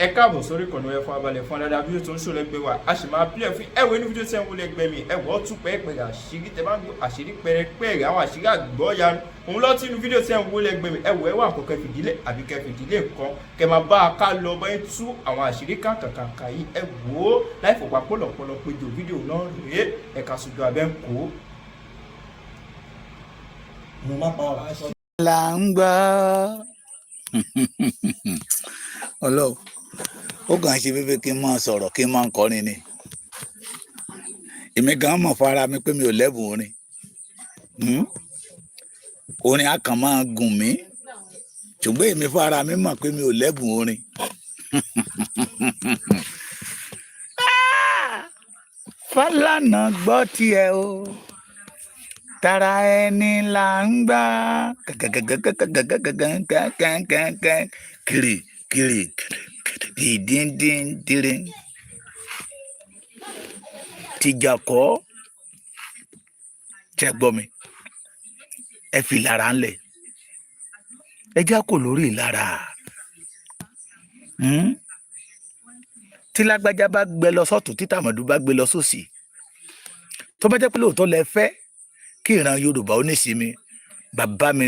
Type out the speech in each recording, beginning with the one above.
Ẹ káàbọ̀ sórí ìkànnì ẹ̀fọn abalẹ̀ fún adáadáa fídíò tó ń ṣòro ẹgbẹ́ wa, a sì máa pílẹ̀ fún ẹ̀wọ̀ inú fídíò tí ẹ̀ ń wọlé ẹgbẹ́ mi. Ẹ̀wọ̀ tún pẹ́ẹ́pẹ́rẹ́ àṣírí tẹ bá ń gbọ́, àṣírí pẹ́rẹpẹ́rẹ, àwọn àṣírí àgbọ́yanu òun lọ́tí inú fídíò tí ẹ̀ ń wọlé ẹgbẹ́ mi. Ẹ̀wọ̀ ẹ̀wọ̀ àkọ́kọ́ fìdílé àbí kẹ́ fìdílé nǹkan kẹ́ máa bá a ká lọ bọ́ ẹ̀ tú àwọn àṣírí kàǹkàǹkà yìí. Ẹ wò ó láì fòpá pọ̀lọpọ̀lọ péjọ fídíò náà rèé, ẹ̀ka sojú abẹ́ ń kó. Mo má pa ọ. Là ń gbọ́ ọlọ́run, ó kàn ṣe fífi kí n máa sọ̀rọ̀, kí n máa kọrin ni. Èmi gan mọ̀ fara mi pé mi ò lẹ́bùn orin. Orin á kàn máa gùn mí, ṣùgbọ́n èmi fara mi mọ̀ pé mi ò lẹ́bùn orin. Fálànà gbọ́ tiẹ̀ o, tara ẹni là ń gbà gàgàgàgàgàgàgàgàgàgàgà kiri kiri ìdíndíndín tìjà kọ́ tẹ gbọ́ mi. Ẹ fi ìlara ńlẹ̀, ẹ já kò lórí ìlara. Tí lágbájá bá gbé lọ sọ́tún, tí tàmọ̀dù bá gbé lọ sósì, tó bá jẹ́ pé lóòótọ́ lẹ fẹ́ kí ìran Yorùbá ó nísinmi, bàbá mi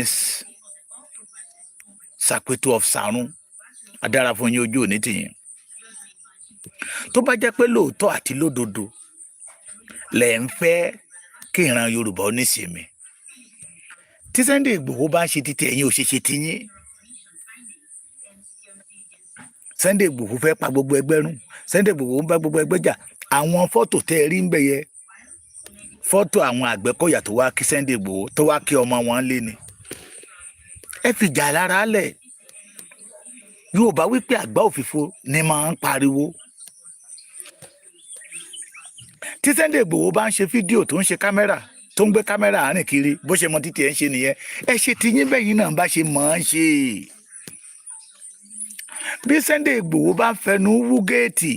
Sàpètò of Sàrún adára fún yín, ojú òní tìyín. Tó bá jẹ́ pé lóòótọ́ àti lódodo lẹ ń fẹ́ kí ìran Yorùbá ó nísinmi, tí Sunday Ìgbòho bá ń ṣe títí, ẹ̀yin ò ṣe ṣe tiyín. Sunday Ìgbòho fẹ́ pa gbogbo ẹgbẹ́ run, Sunday Ìgbòho ń bá gbogbo ẹgbẹ́ jà. Àwọn fọ́tò tẹ́ ẹ rí ń bẹ̀ yẹ, fọ́tò àwọn Àgbẹ̀kọ̀yà tó wá kí Sunday Ìgbòho, tó wá kí ọmọ wọn lé ni. Ẹ fìjà lára lẹ̀. Yorùbá wípé àgbá òfìfo ni máa ń pariwo. Tí Sunday Ìgbòho bá ń ṣe fídíò, tó ń ṣe kámẹ́rà, tó ń gbé kámẹ́rà àárín kiri, bó ṣe mọ títí ẹ̀ ń ṣe nìyẹn. Ẹ ṣe tiyín bẹ́yìn náà bá ṣe mọ̀ ọ́n ṣe. Bí Sunday Ìgbòho bá ń fẹnu wú géètì,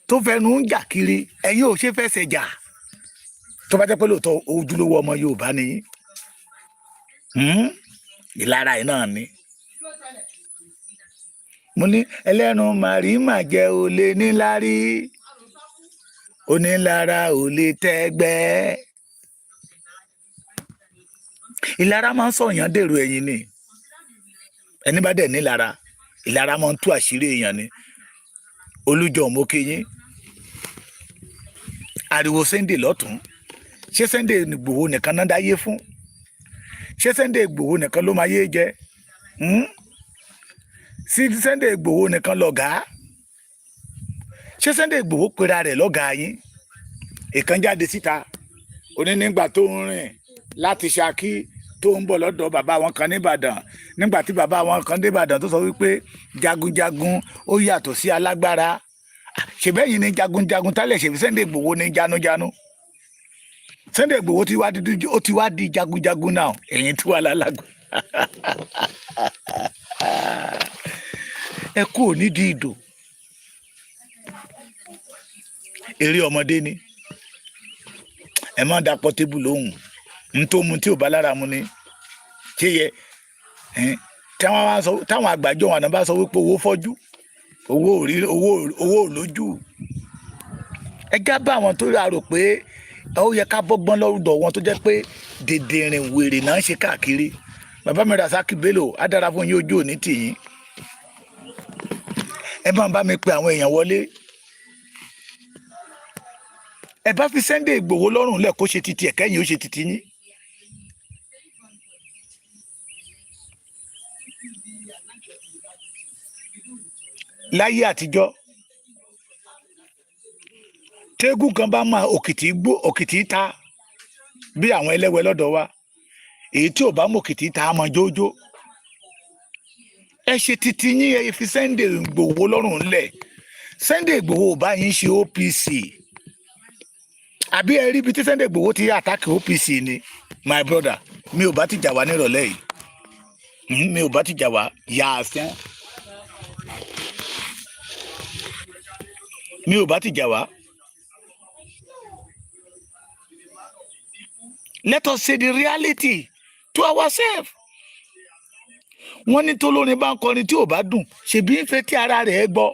tó fẹnu ń jà kiri, ẹ̀yin ò ṣe fẹsẹ̀ jà. Tó bá jẹ́ pé lóòótọ́ ojúlówó ọmọ Yorùbá ni yín, ìlara yìí náà ni. Mo ní ẹlẹ́nu màrí mà jẹ́ olè níláárí, onílára ò lè tẹ́gbẹ́. Ìlara máa ń sọ̀yàn dèrò ẹ̀yìn ni. Ẹni bá dẹ̀ nílara, ìlara máa ń tú àṣírí èèyàn ni. Olújọ, mo kí yín. Ariwo Sunday lọ́tún, ṣé Sunday Ìgbòho nìkan náà dáyé fún? Ṣé Sunday Ìgbòho nìkan ló máa yé jẹ? Sí Sunday Ìgbòho nìkan lọ̀gá? Ṣé Sunday Ìgbòho pera rẹ̀ lọ́gàá yín? Ìkan jáde síta, oní nígbà tó ń rìn láti Ṣakí tó ń bọ̀ lọ́dọ̀ bàbá wọn kan nìbàdàn, nígbà tí bàbá wọn kan débàdàn, tó sọ wípé jagunjagun ó yàtọ̀ sí alágbára. Ṣèbẹ́yìn ni jagunjagun tálẹ̀? Ṣèbí Sunday Ìgbòho ní janujanu? Sunday Ìgbòho ti wá di, ó ti wá di jagunjagun náà, ẹ̀yin tí wà lálágbó. Ẹ kú nídìí ìdò, eré ọmọdé ni. Ẹ má da Portable lóhùn, n tó mu tí ò bá lára mu ni. Ṣé yẹ táwọn àgbàjọ wọn àná bá sọ wípé owó fọ́jú, owó ò rí, owó ò lójú? Ẹ já bá àwọn tó rà rò pé ó yẹ ká bọ́gbọ́n lọ́dọ̀ wọn, tó jẹ́ pé dèdèrìn wèrè náà ń ṣe káàkiri. Bàbá mi Rasaki Bello, á dára fún yín, ojú òní tì yín. Ẹ máa bá mi pe àwọn èèyàn wọlé. Ẹ bá fi Sunday Ìgbòho lọ́rùn lẹ̀ kó ṣe titi ẹ̀, kẹ́yìn ó ṣe titi yín. Láyé àtijọ́, tẹ́gùn kan bá máa òkìtì gbó, òkìtì ta bí àwọn ẹlẹ́wẹ̀ lọ́dọ̀ wa, èyí tí ò bá mọ òkìtì ta á mọ jójó. Ẹ ṣe titi yín, ẹ fi Sunday Ìgbòho lọ́rùn lẹ̀. Sunday Ìgbòho ò bá yín ṣe OPC, àbí ẹ rí ibi tí Sunday Ìgbòho ti àtàkì OPC ni? My brother, mi ò bá ti jà wá nírọ̀lẹ́ yìí, mi ò bá ti jà wá yàásán, mi ò bá ti jà wá. Let us say the reality to ourselves. Wọ́n ní tólórin bá ń kọrin tí ò bá dùn, ṣèbí ń fẹ́ tí ara rẹ̀ gbọ́.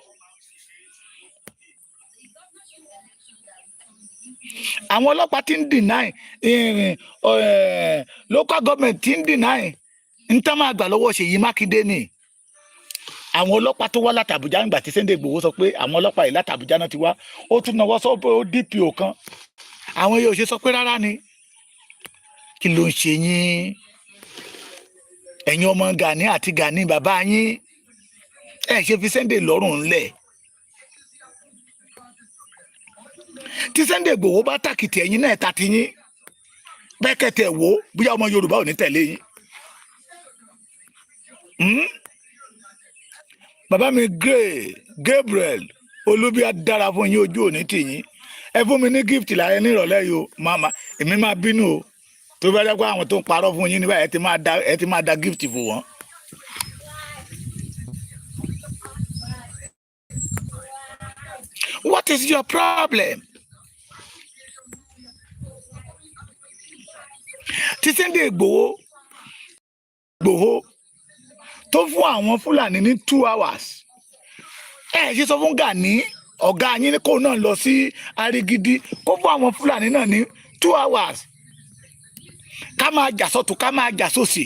Àwọn ọlọ́pàá ti ń deny, local government ti ń deny ń tán máa gbà lọ́wọ́ Ṣèyí Mákindé ni. Àwọn ọlọ́pàá tó wá láti Àbújá, nígbà tí Sunday Igboho sọ pé àwọn ọlọ́pàá yìí láti Àbújá náà ti wá, ó tún náwó sọ pé ó DPO kan. Àwọn yóò ṣe sọ pé rárá ni. Kí ló ń ṣe yín, ẹ̀yin ọmọ Gani àti Gani bàbá yín? Ẹ ṣe fi Sunday lọ́rùn ńlẹ̀. Tí Sunday Igboho bá tàkìtì, ẹ̀yin náà ta ti yín bẹ́ẹ̀ kẹ́tẹ̀ wò ó, bóyá ọmọ Yorùbá ò ní tẹ̀lé yín. Bàbá mi Gray Gabriel Olúbíà, dára fún yín, ojú òní tì yín. Ẹ fún mi ní gift láyé nírọ̀lẹ́ yìí o. Màmá èmi máa bínú o, tó bá jẹ́ pé àwọn tó ń parọ́ fún yín níbẹ̀, ẹ ti máa da gift fún wọn. What is your problem? Tí Sunday Igboho tó fún àwọn Fúlàní ní 2 hours, ẹ ṣe sọ fún Gani ọ̀gá yín ní kó náà lọ sí Arigidi, kó fún àwọn Fúlàní náà ní 2 hours, ká máa jà sọ́tún, ká máa jà sósì?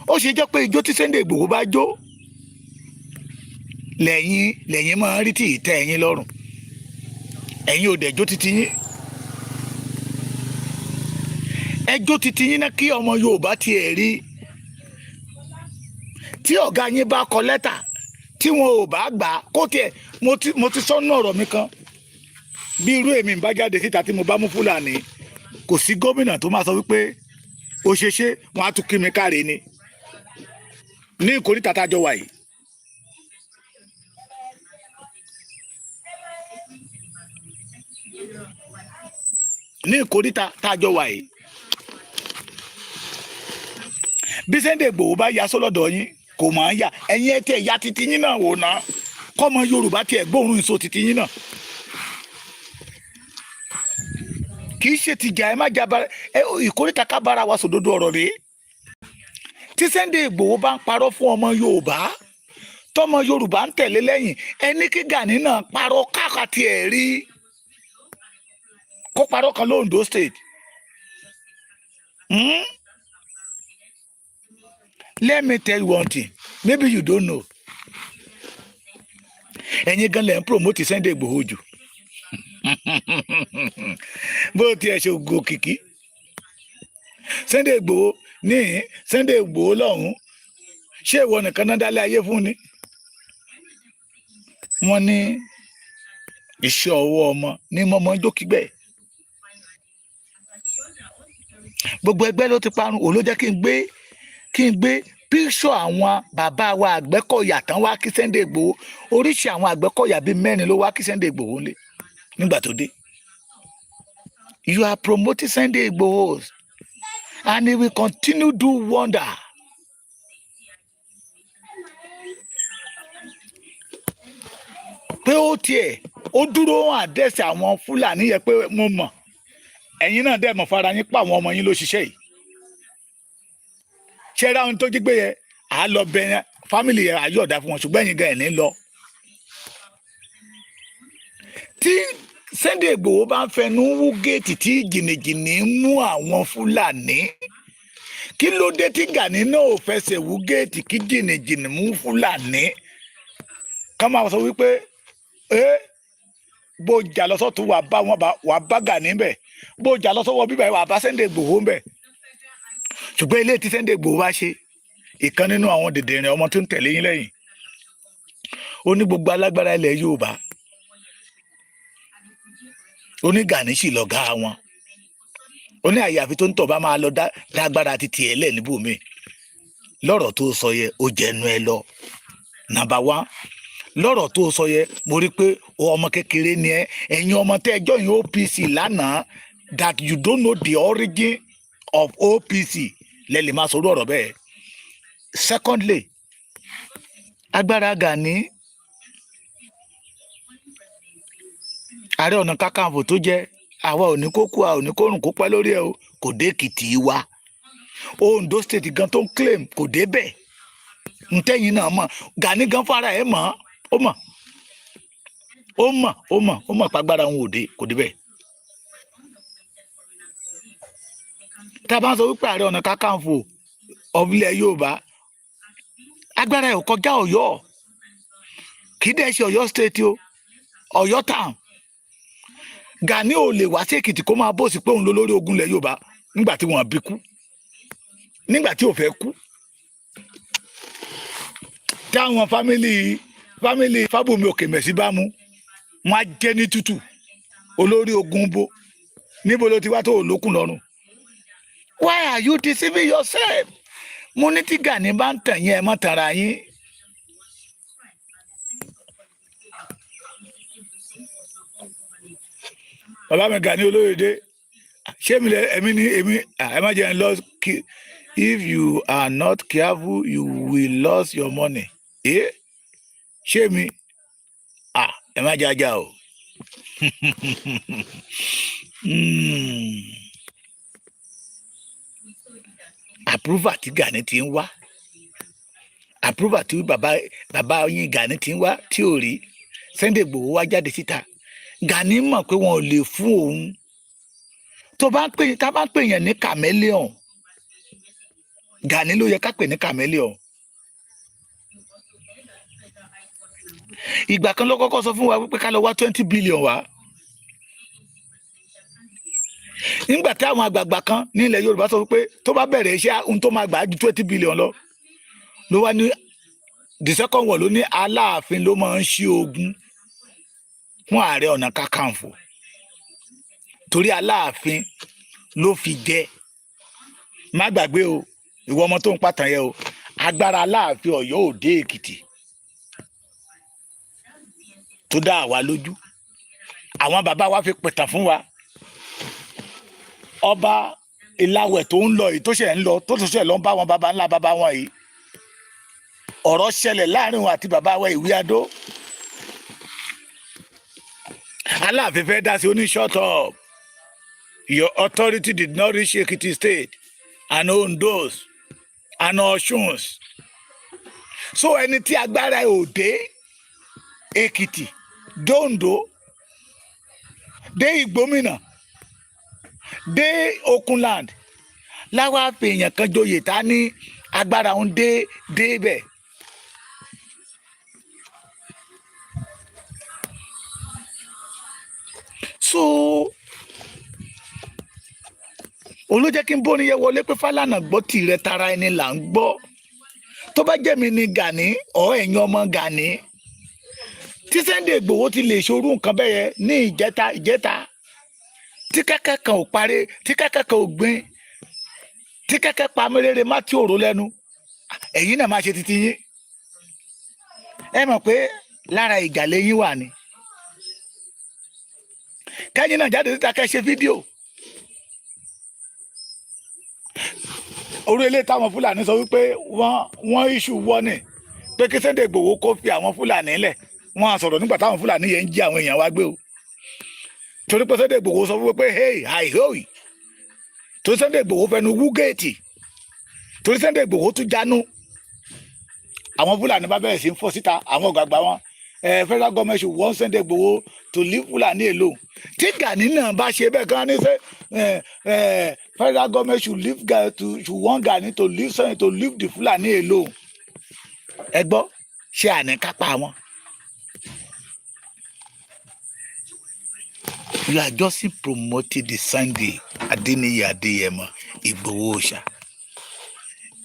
Ó ṣe jẹ́ pé ijó tí Sunday Igboho bá jó lẹ́yìn máa ń rí tí ì tẹ́ ẹ̀yin lọ́rùn? Ẹ̀yin ò dẹ̀ jó títí yín. Ẹjọ́ títí yín náà kí ọmọ Yorùbá tiẹ̀ rí. Tí ọ̀gá yín bá kọ lẹ́tà tí wọn ò bá gbà á, kó tiẹ̀ mo ti sọ́nù ọ̀rọ̀ mi kan, bí irú èmi ń bá jáde síta tí mo bá mú Fúlàní, kò sí gómìnà tó máa sọ wípé ó ṣe ṣe, wọn á tún kí mi káre ni ní ìkórìtà tájọ wà yìí. Ní ìkórìtà tájọ wà yìí, bí Sunday Igboho bá ya sọ́lọ́dọ̀ yín, kò máa ń yà. Ẹ̀yin ẹ̀ tiẹ̀ ya titi yín náà wò ná, kọ́mọ Yorùbá tiẹ̀ gbóòórùn ìṣó titi yín náà. Kì í ṣe tìjà, ẹ má jaba ẹ. Ìkórìtà ká bára wa sòdodo ọ̀rọ̀ rèé. Tí Sunday Igboho bá ń parọ́ fún ọmọ Yorùbá, tọmọ Yorùbá ń tẹ̀lé lẹ́yìn, ẹni kí Gani náà parọ́ káàkiri ẹ̀ rí, kó parọ́ kan lóńdó State. Let me tell you one thing, maybe you don't know. Ẹ̀yin gan lẹ̀ ń promote Sunday Igboho jù. Bó tiẹ̀ ṣe gòkìkí Sunday Igboho ní Sunday Igboho lọ́hùn, ṣé ìwọ nìkan náà dálé ayé fún ni? Wọ́n ní iṣẹ́ ọwọ́ ọmọ ní mọ́mọ́ jókìgbẹ́. Gbogbo ẹgbẹ́ ló ti parun. Òun ló jẹ́ kí n gbé píṣọ àwọn bàbá wa Àgbẹ̀kọ̀yà tán wá kí Sunday Igboho. Oríṣi àwọn Àgbẹ̀kọ̀yà bíi mẹ́rin ló wá kí Sunday Igboho lé nígbà tó dé. You are promoting Sunday Igboho and he will continue do wonder. Pé ó tiẹ̀ ó dúró àdẹ́sẹ̀ àwọn Fúlàní yẹn, pé mo mọ̀, ẹ̀yin náà dẹ̀ mọ̀ fara yín pa àwọn ọmọ yín ló ṣiṣẹ́ yìí. Ṣé ra ohun tó jí gbé yẹn, à á lọ bẹ yẹn, family yẹn, à yọ̀ọ̀dá fún wọn, ṣùgbọ́n ẹ̀yin gan ẹ̀ ní lọ. Tí Sunday Igboho bá ń fẹnu wú géètì tí jìnnìjìnnì ń mú àwọn Fúlàní, kí ló dé tí Gani náà ò fẹsẹ̀ wú géètì kí jìnnìjìnnì mú Fúlàní? Ká máa sọ wípé ẹ bó jà lọ sọ́tún, wà bá wọn, wà bá Gani bẹ̀, bó jà lọ sọ́wọ́ bíbẹ̀, wà bá Sunday Igboho bẹ̀. Ṣùgbọ́n ilé tí Sunday Igboho bá ṣe, ìkan nínú àwọn dèdèrìn ọmọ tó ń tẹ̀lé yín lẹ́yìn, ó ní gbogbo alágbára ilẹ̀ Yorùbá, ó ní Gani sì lọ̀gá wọn, ó ní àyàfi tó ń tọ̀ bá máa lọ dágbára ti tiẹ̀ lẹ̀ níbòmíì. Lọ́rọ̀ tó sọ yẹ, ó jẹnu ẹ lọ. Number one, lọ́rọ̀ tó sọ yẹ, mo rí pé ọmọ kékeré ni ẹ. Ẹ̀yin ọmọ tẹ́ ẹ join OPC lánàá, that you don't know the origin of OPC, lẹ lè máa sọ̀rọ̀ ọ̀rọ̀ bẹ́ẹ̀. Secondly, agbára Gani, Ààrẹ Ọ̀nà Kakanfò tó jẹ́, àwa ò ní kó kú, a ò ní kó rùn kó pẹ́ lórí ẹ̀ o. Kò dé Èkìtì wa. Ondo State gan tó ń claim, kò débẹ̀. Ntẹ́yìn náà mọ̀, Gani gan fara ẹ̀ mọ̀, ó mọ̀, ó mọ̀, ó mọ̀, ó mọ̀ pàgbára òun òde kò débẹ̀. Tá a bá ń sọ wípé Ààrẹ Ọ̀nà Kakanfò of ilẹ̀ Yorùbá, agbára ẹ̀ ò kọjá Ọ̀yọ́. Kì í dẹ̀ ṣe Ọ̀yọ́ State o, Ọ̀yọ́ town. Gani ò lè wá sí Èkìtì kó máa bòsí pé òun ló lórí ogun ilẹ̀ Yorùbá nígbà tí wọ́n bí kú, nígbà tí ò fẹ́ kú, táwọn family Fábùnmi Òkèmẹ̀sí bá mú wọn á jẹ́ ní tútù. Olórí ogun bó níbo ló ti wá tó lókun lọ́rùn? Why are you deceiving yourself? Mo ní tí Gani bá ń tàn yín, ẹ má tanra yín. Bàbá mi Gani Olóyèdè, ṣé mi lẹ èmi ní èmi? Ẹ má jẹ́ n lọ. If you are not careful, you will lose your money. Eh, ṣé mi? Ẹ má jẹ́ ajá o. Approval tí Gani ti ń wá, approval tí bàbá bàbá yín Gani ti ń wá tí ò rí, Sunday Igboho wá jáde síta. Gani mọ̀ pé wọn ò lè fún òun. Tó bá ń pè, tá bá ń pè yẹn ní chameleon, Gani ló yẹ ká pè ní chameleon. Ìgbà kan ló kọ́kọ́ sọ fún wa wípé ká lọ wá 20 billion wá, nígbà tí àwọn àgbààgbà kan ní ilẹ̀ Yorùbá sọ wípé tó bá bẹ̀rẹ̀ iṣẹ́, ohun tó máa gbà á ju 20 billion lọ. Ló wá ní the second one, ló ní Aláàfin ló máa ń ṣí ogun fún Ààrẹ Ọ̀nà Kakanfò, torí Aláàfin ló fi jẹ. Má gbàgbé o, ìwọ ọmọ tó ń pàtàn yẹ o, agbára Aláàfin Ọ̀yọ́ ò dé Èkìtì tó dá àwa lójú. Àwọn bàbá wa fi pẹ̀tàn fún wa. Ọba Ìlàwẹ̀ tó ń lọ yìí, tó ṣẹ̀ ń lọ, tó tó ṣẹ̀ lọ ń bá wọn bàbá ńlá bàbá wọn yìí, ọ̀rọ̀ ṣẹlẹ̀ láàrin wọn àti bàbá wa Ìwé Adó. Aláàfin fẹ́ dá sí, ó ní, "Shut up. Your authority did not reach Ekiti State and Ondos and Ọ̀ṣuns." So ẹni tí agbára ẹ̀ ò dé Èkìtì, dóńdó, dé Ìgbómìnà, dé Okunland, láwa fèèyàn kan joyè, tá ní agbára òun dé débẹ̀. So olójẹ́ kí n bóni yẹ wọlé pé Fálànà gbọ́ tìrẹ, tara ẹni là ń gbọ́. Tó bá jẹ́ mi ni Gani ọ̀, ẹ̀yin ọmọ Gani tí Sunday Igboho ti lè ṣorú nǹkan bẹ́ẹ̀ yẹn ní ìjẹta ìjẹta, tí kẹ́kẹ́ kan ò parí, tí kẹ́kẹ́ kan ò gbin, tí kẹ́kẹ́ pa mérèrè má tí òró lẹ́nu, ẹ̀yin náà máa ṣe titi yín. Ẹ mọ̀ pé lára ìjà lẹ́yìn wà ní kẹ́yìn náà jáde síta, kẹ́ ṣe fídíò orí ilé táwọn Fúlàní sọ wípé wọ́n issue warning pé kí Sunday Igboho kó fi àwọn Fúlàní lẹ̀. Wọ́n á sọ̀rọ̀ nígbà táwọn Fúlàní yẹn ń jí àwọn èèyàn wá gbé o, torí pé Sunday Igboho sọ fún pé hey hi hoi, torí Sunday Igboho fẹnu wú géètì, torí Sunday Igboho tún jánu, àwọn Fúlàní bá bẹ̀rẹ̀ sí ń fọ́ síta. Àwọn ọ̀gbàgbà wọn, federal government should want Sunday Igboho to leave Fulani alone. Tí Gani náà bá ṣe bẹ́ẹ̀ kan ní sẹ́, federal government should leave to should want Gani to leave Sunday, to leave the Fulani alone. Ẹ gbọ́, ṣé àní kápá wọn? You are just promoting the Sunday Adeniyi Adeyemo Igboho Òòṣà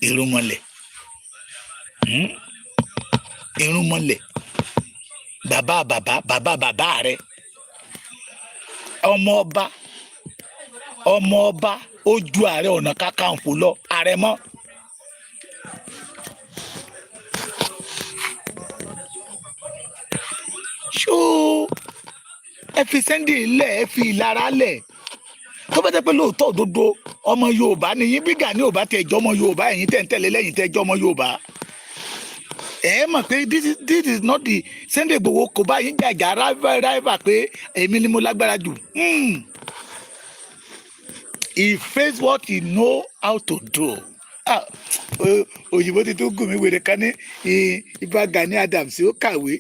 irúnmọlẹ̀, Irúnmọlẹ̀, bàbá bàbá bàbá bàbá rẹ, ọmọ ọba, ọmọ ọba, ó ju Ààrẹ Ọ̀nà Kakanfò lọ, ààrẹ mọ́. Ṣó ẹ fi Sunday lẹ̀, ẹ fi ìlara lẹ̀. Tó bá jẹ́ pé lóòótọ́ òdodo ọmọ Yorùbá ni yín, bí Gani ò bá tẹ̀ jọ́ ọmọ Yorùbá, ẹ̀yin tẹ̀ ń tẹ̀lé lẹ́yìn tẹ̀ jọ́ ọmọ Yorùbá, ẹ mọ̀ pé this is not the Sunday Igboho. Kò bá yín jàjà rival pé èmi ni mo lágbára jù. He face what he know how to do. Ah, òyìnbó ti tó gùn mí wèrè kan ní Ìbà Gani Adams, ó kàwé.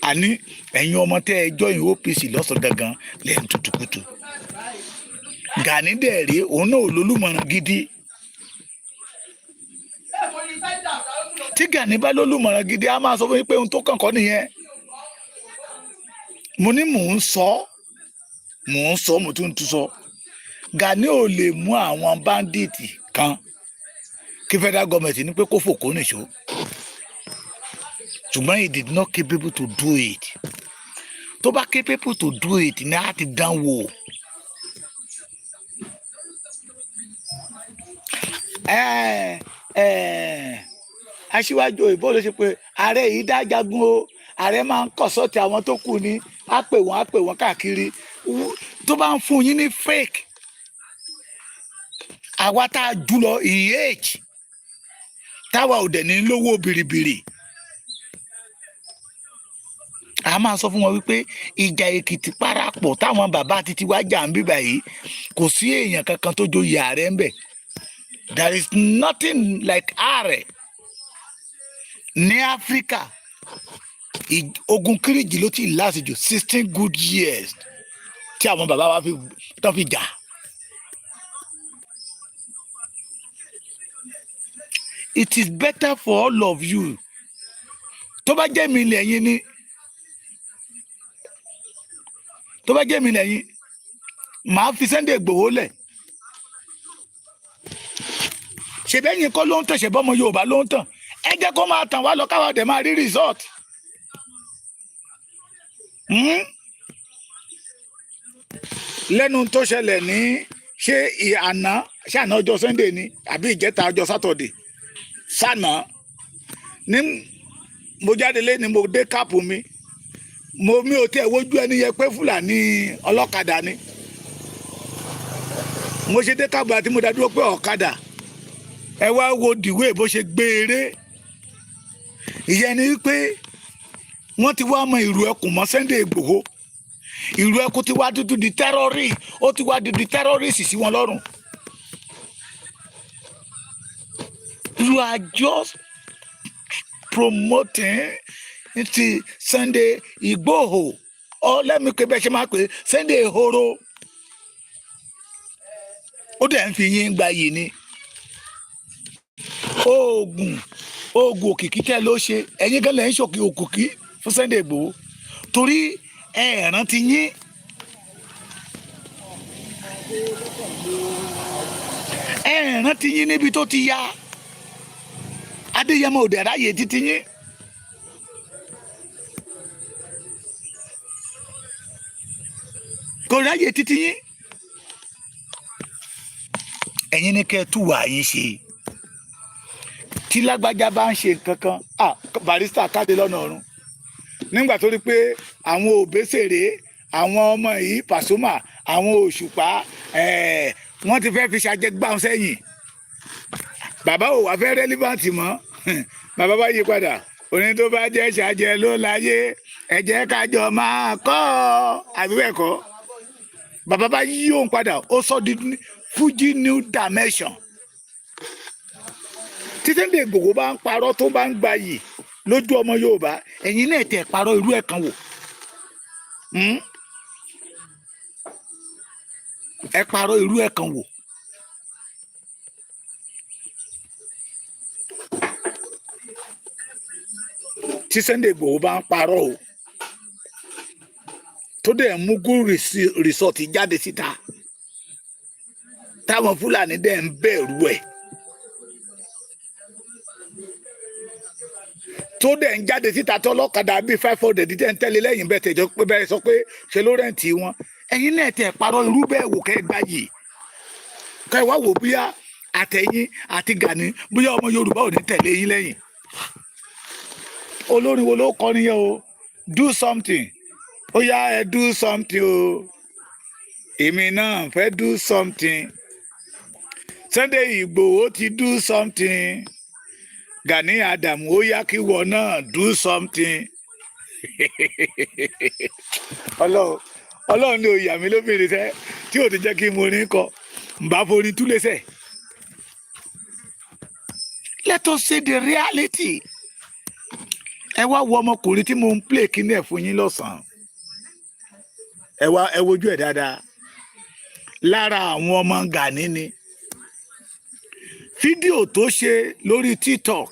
Àní ẹ̀yin ọmọ tẹ́ ẹ join OPC lọ́sàn gangan lẹ́yìn tutukutu. Gani dẹ̀ rí òun náà lólùmọ̀ràn gidi. Tí Gani bá lólùmọ̀ràn gidi, á máa sọ fún yín pé ohun tó kàn kọ́ nìyẹn. Mo ní mò ń sọ, mò ń sọ, mo tún tún sọ, Gani ò lè mú àwọn bandit kan kí federal government ní pé kó fòkó nìṣó, ṣùgbọ́n he did not capable to do it. Tó bá capable to do it ní, á ti dán wò. Ẹ ẹ aṣíwájú òyìnbó ló ṣe pé ààrẹ yìí dá jagun o. Ààrẹ máa ń kọ̀ sọ́ọ̀tì àwọn tó kù ní, á pè wọ́n, á pè wọ́n káàkiri. Tó bá ń fún yín ní fake, àwa tá a jù lọ in age, táwa ò dẹ̀ ní lówó bìrìbìrì, a máa sọ fún wọn wípé ìjà Èkìtì parapọ̀ táwọn bàbá títí wá jà ń bíbà yìí, kò sí èèyàn kankan tó joyè ààrẹ ń bẹ̀. There is nothing like ààrẹ ní Áfíríkà. Ogun Kíríjì ló ti last jù, 16 good years tí àwọn bàbá wa fi tán fi jà. It is better for all of you, tó bá jẹ́ mi lẹ́yìn ni, tó bá jẹ́ mi lẹ́yìn, màá fi Sunday Igboho lẹ̀. Ṣèbẹ́yìn kọ́ ló ń tàn, ṣèbọ́mọ Yorùbá ló ń tàn. Ẹ jẹ́ kó máa tàn wá lọ, káwa dẹ̀ máa rí result. Lẹ́nu tó ṣẹlẹ̀ ní ṣé àná, ṣé àná ọjọ́ Sunday ni àbí ìjẹta ọjọ́ Saturday sànà ní, mo jáde lé ní, mo dé káàpù mi, mo mi ò tiẹ̀ wojú ẹni yẹ pé Fúlàní ọlọ́kadà ni. Mo ṣe dé káàpù àti mo dá dúró pé ọ̀kadà, ẹ wá wo dìwé bó ṣe gbé eré. Ìyẹn ni wípé wọ́n ti wá mọ ìrù ẹkùn mọ́ Sunday Igboho. Ìrù ẹkùn ti wá dúdú di terrorist, ó ti wá di terrorist sí wọn lọ́rùn. You are just promoting ti Sunday Igboho, ọ lẹ́mi pé bẹ́ẹ̀ ṣe máa pè Sunday Ehoro, ó dẹ̀ ń fi yín gba yìí ni. Oògùn òkìkí tẹ́ ló ṣe, ẹ̀yin gan lẹ́ ń ṣòkì òkìkí fún Sunday Igboho, torí ẹ rántí yín. Ẹ rántí yín níbi tó ti ya Adéyẹmọ òdẹ ráyè títí yín. Kò ráyè títí yín. Ẹ̀yin ní kẹ́ ẹ tú wà yín ṣe. Tí lágbájá bá ń ṣe nǹkan kan, ah, barrister káde lọ́nà ọ̀run nígbà tó rí pé àwọn Òbésèré, àwọn ọmọ yìí, Pasuma, àwọn Òṣùpá, wọ́n ti fẹ́ fi ṣàjẹgbáwọn sẹ́yìn. Bàbá ò wá fẹ́ relevant mọ́. Bàbá bá yí padà, oní tó bá jẹ́ ṣàjẹ́ ló láyé, ẹ jẹ́ kájọ máa kọ́ ọ, àbí bẹ́ẹ̀ kọ́? Bàbá bá yí òun padà, ó sọ di Fuji new dimension. Tí Sunday Igboho bá ń parọ́, tó bá ń gbayì lójú ọmọ Yorùbá, ẹ̀yin náà tẹ̀ parọ́ irú ẹ̀ kan wò. Ẹ parọ́ irú ẹ̀ kan wò. Tí Sunday Igboho bá ń parọ́ o, tó dẹ̀ mú good result jáde síta, táwọn Fúlàní dẹ̀ ń bẹ̀rù ẹ̀, tó dẹ̀ ń jáde síta, tó ọlọ́kadà bíi 500 tẹ̀ ń tẹ̀lé lẹ́yìn bẹ́ẹ̀, tẹ̀jọ́ pé bẹ́ẹ̀ sọ pé ṣe ló rent wọn. Ẹ̀yin náà tẹ̀ parọ́ irú bẹ́ẹ̀ wò, kẹ́ ẹ gbá yìí, kẹ́ ẹ wá wò bóyá àtẹ̀yìn àti Gani, bóyá ọmọ Yorùbá ò ní tẹ̀lé yín lẹ́yìn. Olórin wo ló kọrin yẹn o? Do something, ó yá, ẹ do something o, èmi náà fẹ́ do something. Sunday Igboho ti do something. Gani Adam, ó yá kí wọ náà do something. Ọlọ́run, Ọlọ́run ni òyà mi lóbìnrin sẹ́ tí ò ti jẹ́ kí n mo ní kọ n bá forin túlé sẹ́. Let us say the reality. Ẹ wá wo ọmọkùnrin tí mo ń play kíní ẹ̀ fún yín lọ́sàn-án. Ẹ wá ẹ wojú ẹ̀ dáadáa. Lára àwọn ọmọ Gani ni. Fídíò tó ṣe lórí TikTok,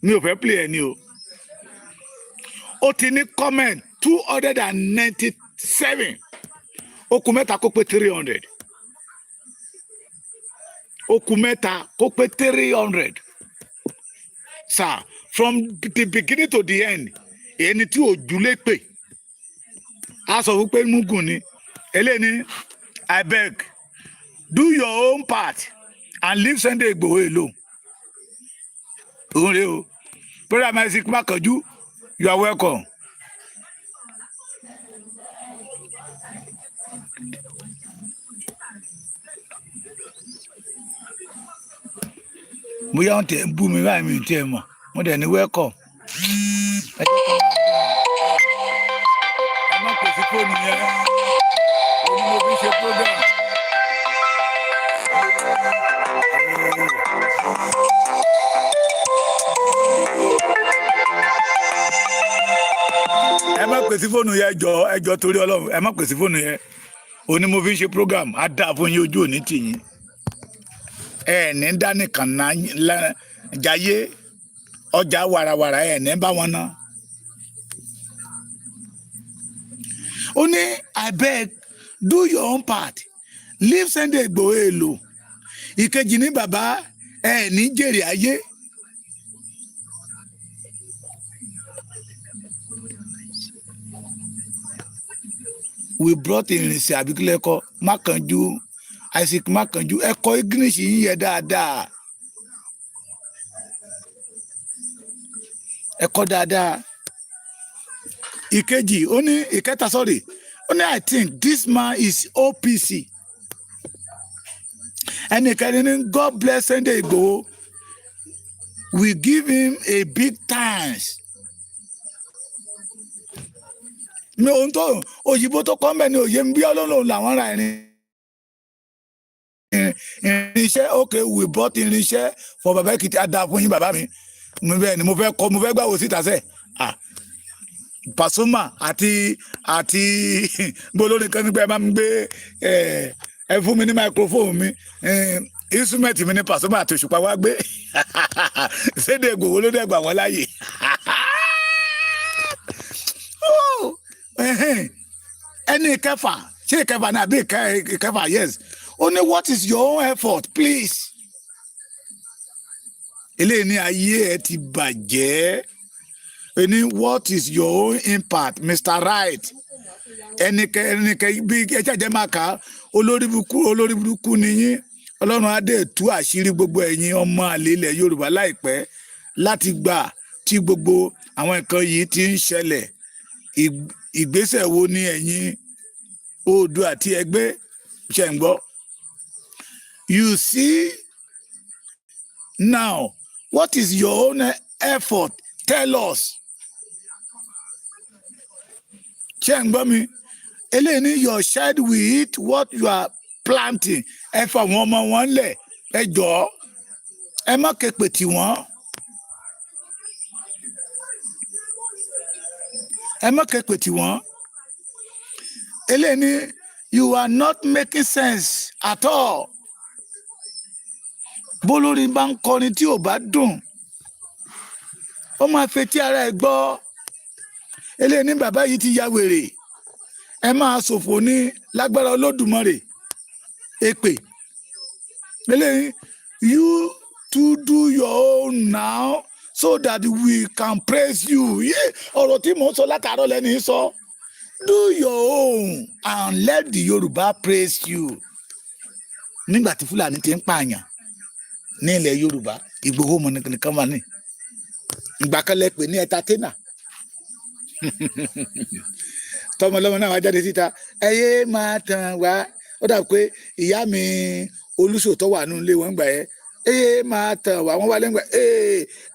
mi ò fẹ́ play ẹ ní o. Ó ti ní comment 297. Ó kù mẹ́ta kó pé 300. Ó kù mẹ́ta kó pé 300. Sir, from the beginning to the end, ẹni tí òjú lè pè á sọ wípé mugun ni. Eléyìí ni, "I beg, do your own part and leave Sunday Igboho alone." Òun rèé o. Brother Isaac Makanju, you are welcome. Bóyá wọn tiẹ̀ ń bú mi báyìí, mi ò tiẹ̀ mọ̀. Mo dẹ̀ ní welcome. Ẹ jẹ́ kí ẹ má pèsè fóònù yẹn, òun ni mo fi ṣe program. Ẹ má pèsè fóònù yẹn, jọ, ẹ jọ, torí Ọlọ́run, ẹ má pèsè fóònù yẹn, òun ni mo fi ṣe program. Á dáa fún yín, ojú òní tì yín. Ẹ ní dánìkan náà jayé ọjà wàràwàrà, ẹ ní bá wọn ná. Ó ní, "I beg, do your own part, leave Sunday Igboho alone." Ìkejì ní, "Bàbá, ẹ ní jèrè ayé." We brought irinṣẹ́ àbíkílẹ̀kọ Mákànjú, Isaac Mákànjú, ẹ̀kọ́ English yín yẹ dáadáa, ẹ̀kọ́ dáadáa. Ìkejì ó ní, ìkẹta, sorry, ó ní, "I think this man is OPC." Ẹnìkan ní, "God bless Sunday Igboho, we give him a big thanks." Mi ohun tó òyìnbó tó kọ́ mbẹ́ ni òye ń bí. Ọlọ́run làwọn ra irinṣẹ́. Okay, we bought irinṣẹ́ for Baba Ekiti. Á dáa fún yín, bàbá mi. Mo bẹ́ẹ̀ ni mo fẹ́ kọ́, mo fẹ́ gbàwó síta sẹ́. Ah, Pasuma àti bolórin kan nígbà ẹ máa ń gbé ẹ fún mi ní microphone mi, instrument mi ní Pasuma àti Òṣùpá wá gbé. Sunday Igboho ló dẹ̀ gbà wọ́n láàyè. Oh, ẹni ìkẹfà, ṣé ìkẹfà náà àbí ìkẹfà? Yes. Ó ní, "What is your own effort, please?" Eléyìí ní ayé ẹ ti bàjẹ́. Ẹni, "What is your own impact, Mr. Right?" Ẹnikẹ ẹnikẹ bí ẹ jẹ́jẹ́ máa kà á. Olórí burúkú, olórí burúkú ni yín. Ọlọ́run á dẹ̀ tú àṣírí gbogbo ẹ̀yin ọmọ àlè ilẹ̀ Yorùbá láìpẹ́. Láti gbà tí gbogbo àwọn nǹkan yìí ti ń ṣẹlẹ̀, ìgbésẹ̀ wo ni ẹ̀yin Oòduà àti ẹgbẹ́ ṣe ń gbọ́? You see now, what is your own effort? Tell us. Ṣé ń gbọ́ mi? Eléyìí ní, "Your child will eat what you are planting." Ẹ fà àwọn ọmọ wọn lẹ̀, ẹ jọ̀ọ́, ẹ má képe tì wọ́n, ẹ má képe tì wọ́n. Eléyìí ní, "You are not making sense at all." Bólórin bá ń kọrin tí ò bá dùn, ó máa fetí ara ẹ̀ gbọ́. Eléyìí ní, "Bàbá yìí ti ya wèrè, ẹ máa ṣòfò ní lágbára Olódùmarè." Èpè. Eléyìí, "You to do your own now so that we can praise you." Ọ̀rọ̀ tí mò ń sọ látàárọ̀ lẹ́ni sọ. Do your own and let the Yorùbá praise you. Nígbà tí Fúlàní ti ń pààyàn ní ilẹ̀ Yorùbá, Ìgbòho mọ̀ nìkan wà ní ìgbà kan lẹ pè ní entertainer. Tọmọlọmọ náà wá jáde síta, ẹ yé máa tàn wá. Ó dà pé ìyá mi olùsòtọ́ wà nínú ilé wọn gbà yẹ, ẹ yé máa tàn wá. Wọ́n wá lẹ́gbà,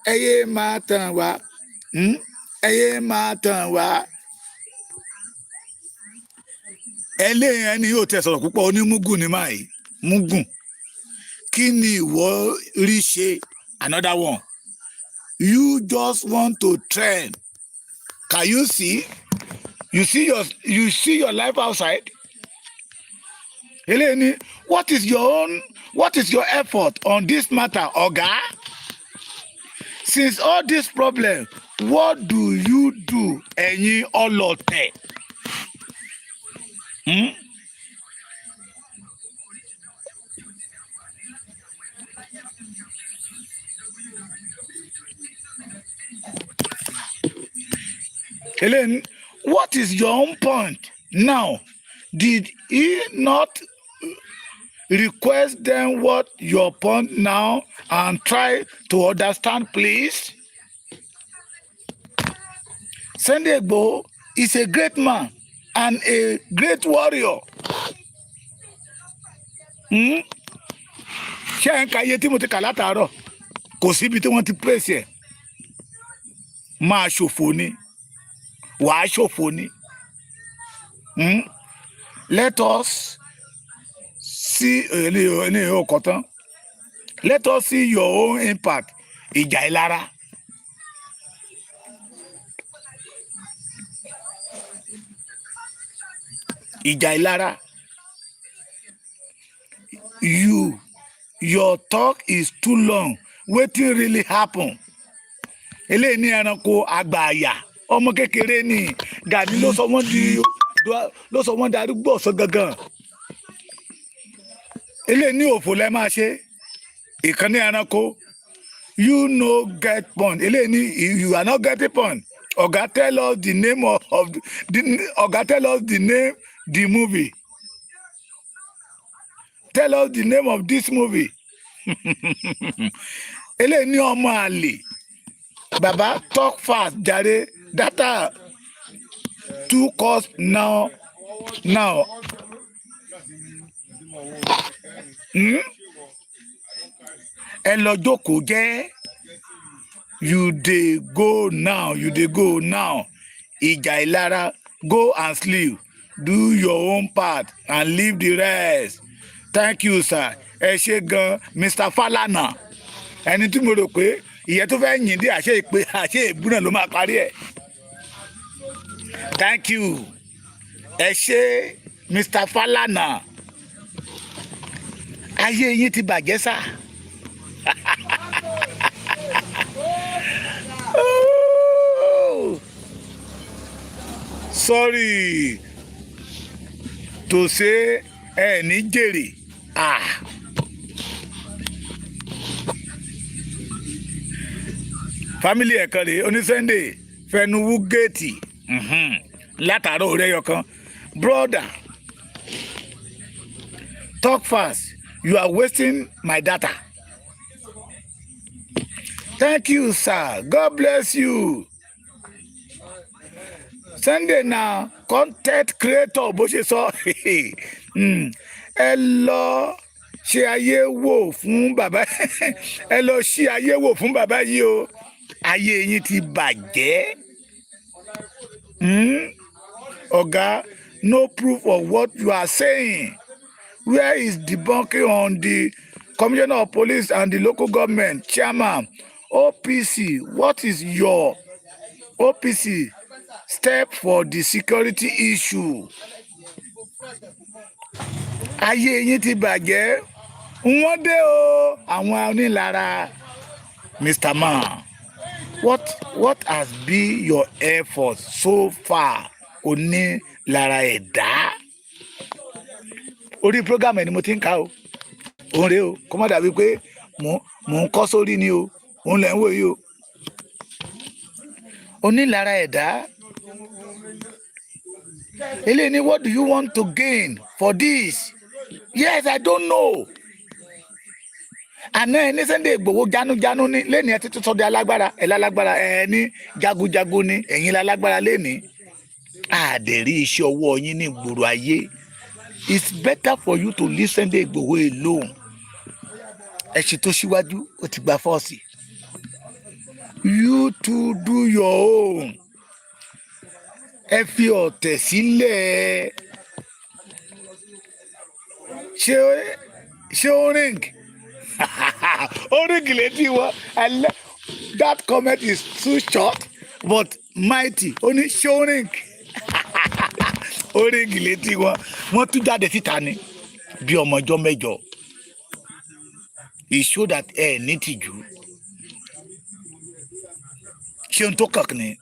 ẹ yé máa tàn wá, ẹ yé máa tàn wá. Ẹlẹ́yìn ẹni yóò tẹ sọ̀rọ̀ púpọ̀. Onímúgùn ni máa yìí múgùn. Kí ni ìwọ rí ṣe? Another one, you just want to trend. Can you see? You see your life outside. Eléyìí ni, what is your own, what is your effort on this matter, oga? Since all this problem, what do you do? Ẹ̀yin ọlọ̀tẹ̀. Hmm? Eléyìí ni, what is your own point now? Did he not request them? What your point now and try to understand, please. Sunday Igboho is a great man and a great warrior. Hmm? Ṣé ẹ̀ ń ka iye tí mo ti kà látàárọ̀? Kò síbi tí wọ́n ti pèsè ẹ̀. Máa ṣòfò ni, wàá ṣòfò ni. Hmm? Let us see. Eléyìí ò kọ́ tán. Let us see your own impact. Ìjà ìlara. Ìjà ìlara. Your talk is too long. Wetin really happen? Eléyìí ní ẹranko àgbààyà, ọmọ kékeré ni Gani ló sọ wọ́n di, ló sọ wọ́n di arúgbó ọ̀sán gangan. Eléyìí ní òfò lẹ́ máa ṣe. Ìkànnì ẹranko, you no get point. Eléyìí ní you are not getting point. Oga, tell us the name of the oga, tell us the name, the movie. Tell us the name of this movie. Eléyìí ní ọmọ àlè. Baba, talk fast jàre, data too cost now now. Ẹ lọ jókòó jẹ́. You dey go now, you dey go now. Ìjà ìlara, go and sleep. Do your own part and leave the rest. Thank you, sir. Ẹ ṣe gan, Mr Falana. Ẹni tí mo rò pé ìyẹn tó fẹ́ yìn dé, àṣẹ ìpè, àṣẹ ìbú náà ló máa parí ẹ̀. Thank you, ẹ ṣe, Mr Falana. Ayé yín ti bàjẹ́ sá. Oh! Sorry to say, ẹ ní jèrè. Ah. Family ẹ̀kan rèé, oní Sunday fẹnuwú géètì látàárọ̀ orí ẹyọ kan. Brother, talk fast, you are wasting my data. Thank you, sir. God bless you. Sunday na content creator, bó ṣe sọ. Ẹ lọ ṣe ayé wò fún bàbá, ẹ lọ ṣí ayé wò fún bàbá yìí o. Ayé yín ti bàjẹ́. Ọ̀gá, no proof of what you are saying. Where is debunking on the commissioner of police and the local government chairman, OPC? What is your OPC step for the security issue? Ayé yín ti bàjẹ́. Wọ́n dé o, àwọn onílara. Mr Man, what has been your effort so far? Onílara ẹ̀dá. Orí program ẹ̀ ni mo ti ń kà o. Òun rèé o, kó má dàbí pé mò ń kọ́ sórí ni o. Òun lẹ̀ ń wò yìí o, onílara ẹ̀dá. Eléyìí ni, what do you want to gain for this? Yes, I don't know. Àná ẹ ní Sunday Igboho jánujánu ní, lẹ́ni ẹ ti tún sọ di alágbára ẹ, lálágbára ẹ ní jagunjagun ní, ẹ̀yin lálágbára lẹ́ni. Àdẹ̀rí iṣẹ́ ọwọ́ yín ní ìgboro ayé. It's better for you to leave Sunday Igboho alone. Ẹ̀sìn tó síwájú ó ti gba fọ́ọ̀sì. You too, do your own. Ẹ fi ọ̀tẹ̀ sílẹ̀. Ṣé ó ring? Ó ring létí wọn. That comment is too short but mighty. Ó ní ṣó ring, ó ring létí wọn. Wọ́n tún jáde síta ni bí ọmọ ọjọ́ mẹ́jọ. It show that ẹ ní tìjú. Ṣé ohun tó kàn ní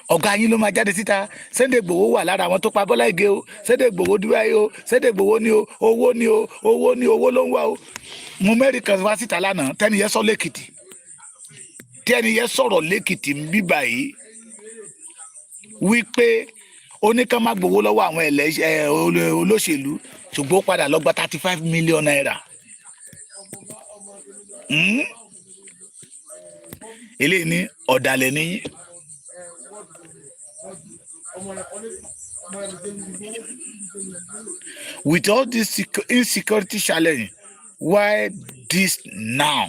ọ̀gá yín ló máa jáde síta? Sunday Igboho wà lára àwọn tó pa Bọ́lá Ìgè o. Sunday Igboho dúró ayé o. Sunday Igboho ní o, owó ní o, owó ní, owó ló ń wá o. Mo mẹ́rin kan wá síta lánàá, tẹ́niyẹ sọ lẹ́kìtì, tẹ́niyẹ sọ̀rọ̀ lẹ́kìtì ń bí báyìí wípé ó ní ká má gbowó lọ́wọ́ àwọn olóṣèlú, ṣùgbọ́n ó padà lọ gba ₦35 million. Eléyìí ní ọ̀dàlẹ̀ níyìn. With all this insecurity challenge, why this now?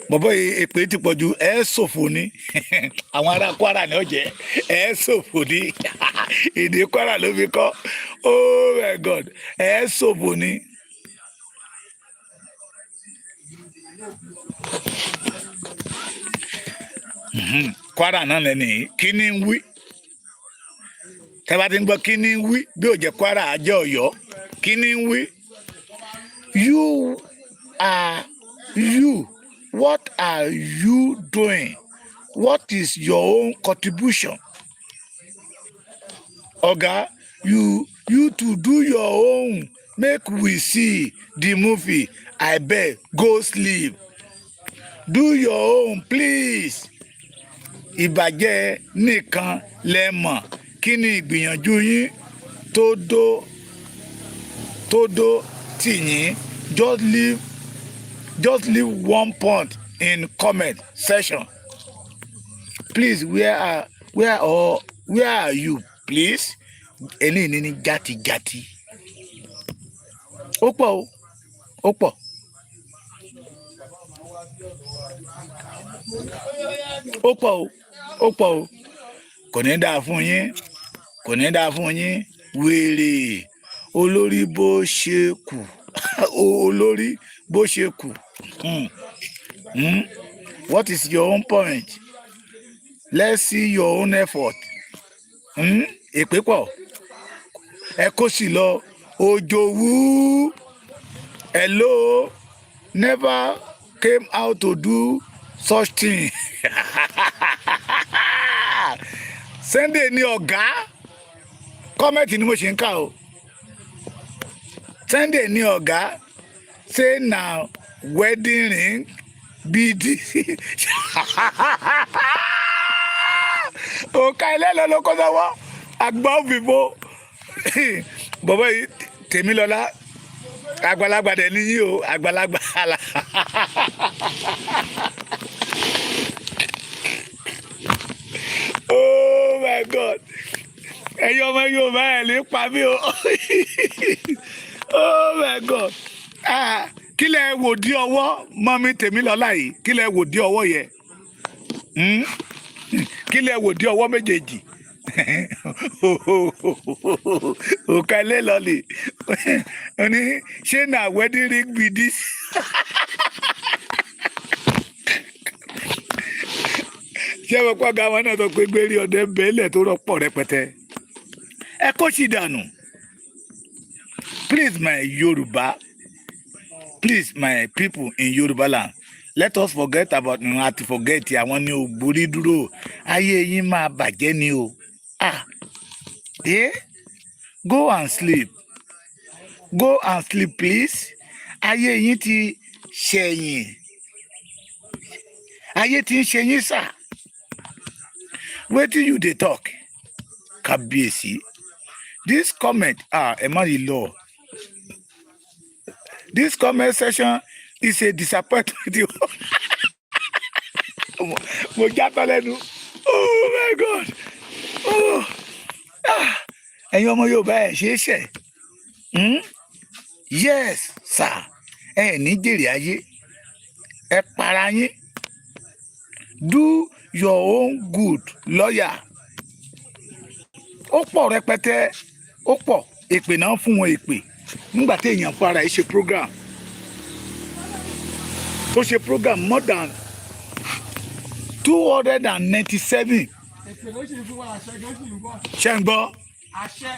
Bọ̀bọ̀ yìí, èpè ti pọ̀ ju. Ẹ̀ ṣòfò ní àwọn ará Kwara ní ọ̀jẹ̀, ẹ̀ ṣòfò ní. Èdè Kwara ló fi kọ́. Oh my God, ẹ̀ ṣòfò ní. Kwara náà lẹ́nu yìí. Kí ni ń wí? Tẹ́ bá ti ń gbọ́ kí ni ń wí, bí ò jẹ́ Kwara, á jẹ́ Ọ̀yọ́. Kí ni ń wí? You are you, what are you doing? What is your own contribution? Oga, you to do your own, make we see the movie. Abeg, go sleep. Do your own, please. Ìbàjẹ́ nìkan lẹ mọ̀. Kí ni ìgbìyànjú yín tó dó tì yín? Just leave one point in comment section, please. Where or where are you, please? Eléyìí ní játijàti. Ó pọ̀ o, ó pọ̀, ó pọ̀ o, ó pọ̀ o. Kò ní dáa fún yín, kò ní dáa fún yín. Wèrè olórí bó ṣe kù, olórí bó ṣe kù. What is your own point? Let's see your own effort. Èpè pọ̀, ẹ kó sì lọ. Òjòwú, hello, never came out to do such thing. Sunday ní ọ̀gá. Comment ni mo ṣe ń kà o. Sunday ní ọ̀gá. Say na wedding ring be this. Òkà ẹlẹ́lọ́ ló kọ́ sọ́wọ́ àgbà òfìfo. Bọ̀bọ̀ yìí, Tèmilọ́lá, àgbàlagbà dẹ̀ níyì o, àgbàlagbà. Oh my God, ẹ̀yin ọmọ Yorùbá, ẹ̀ lè pa mí o. Oh my God, ah, kí lẹ wò dí ọwọ́ mọ́mí Tèmilọ́lá yìí? Kí lẹ wò dí ọwọ́ yẹ? Kí lẹ wò dí ọwọ́ méjèèjì? Òkà ilé lọ́lì ní ṣé na wedding ring be this? Ṣé mo pọ́ ga wọn náà tó pé gbérí ọdẹ bẹ́ẹ̀lẹ̀ tó rọ́pọ̀ rẹpẹtẹ? Ẹ kó sì dànù. Please, my Yorùbá, please, my people in Yorùbá land, let us forget about àti forget àwọn ní ògbórí dúró. Ayé yín máa bàjẹ́ ni o. Ah, eh, go and sleep, go and sleep, please. Ayé yín ti ṣẹ̀yìn, ayé ti ń ṣe yín sà. Wetin you dey talk? Kábíyèsí, this comment, ah, ẹ má yìí lọ. This comment section is a disappointment. Mo játọ́ lẹ́nu. Oh my God, oh, ah, ẹ̀yin ọmọ Yorùbá, ẹ̀ ṣe é ṣẹ̀. Yes sir, ẹ ní jèrè ayé, ẹ para yín. Do your own good, lawyer. Ó pọ̀ rẹpẹtẹ, ó pọ̀. Èpè náà fún wọn, èpè. Nígbà tí èèyàn fún ara ẹ̀ ṣe program, tó ṣe program more than 297. Èpè ló sì ń fún wa, àṣẹ gan sì ń bọ̀. Ṣé ń gbọ́? Àṣẹ,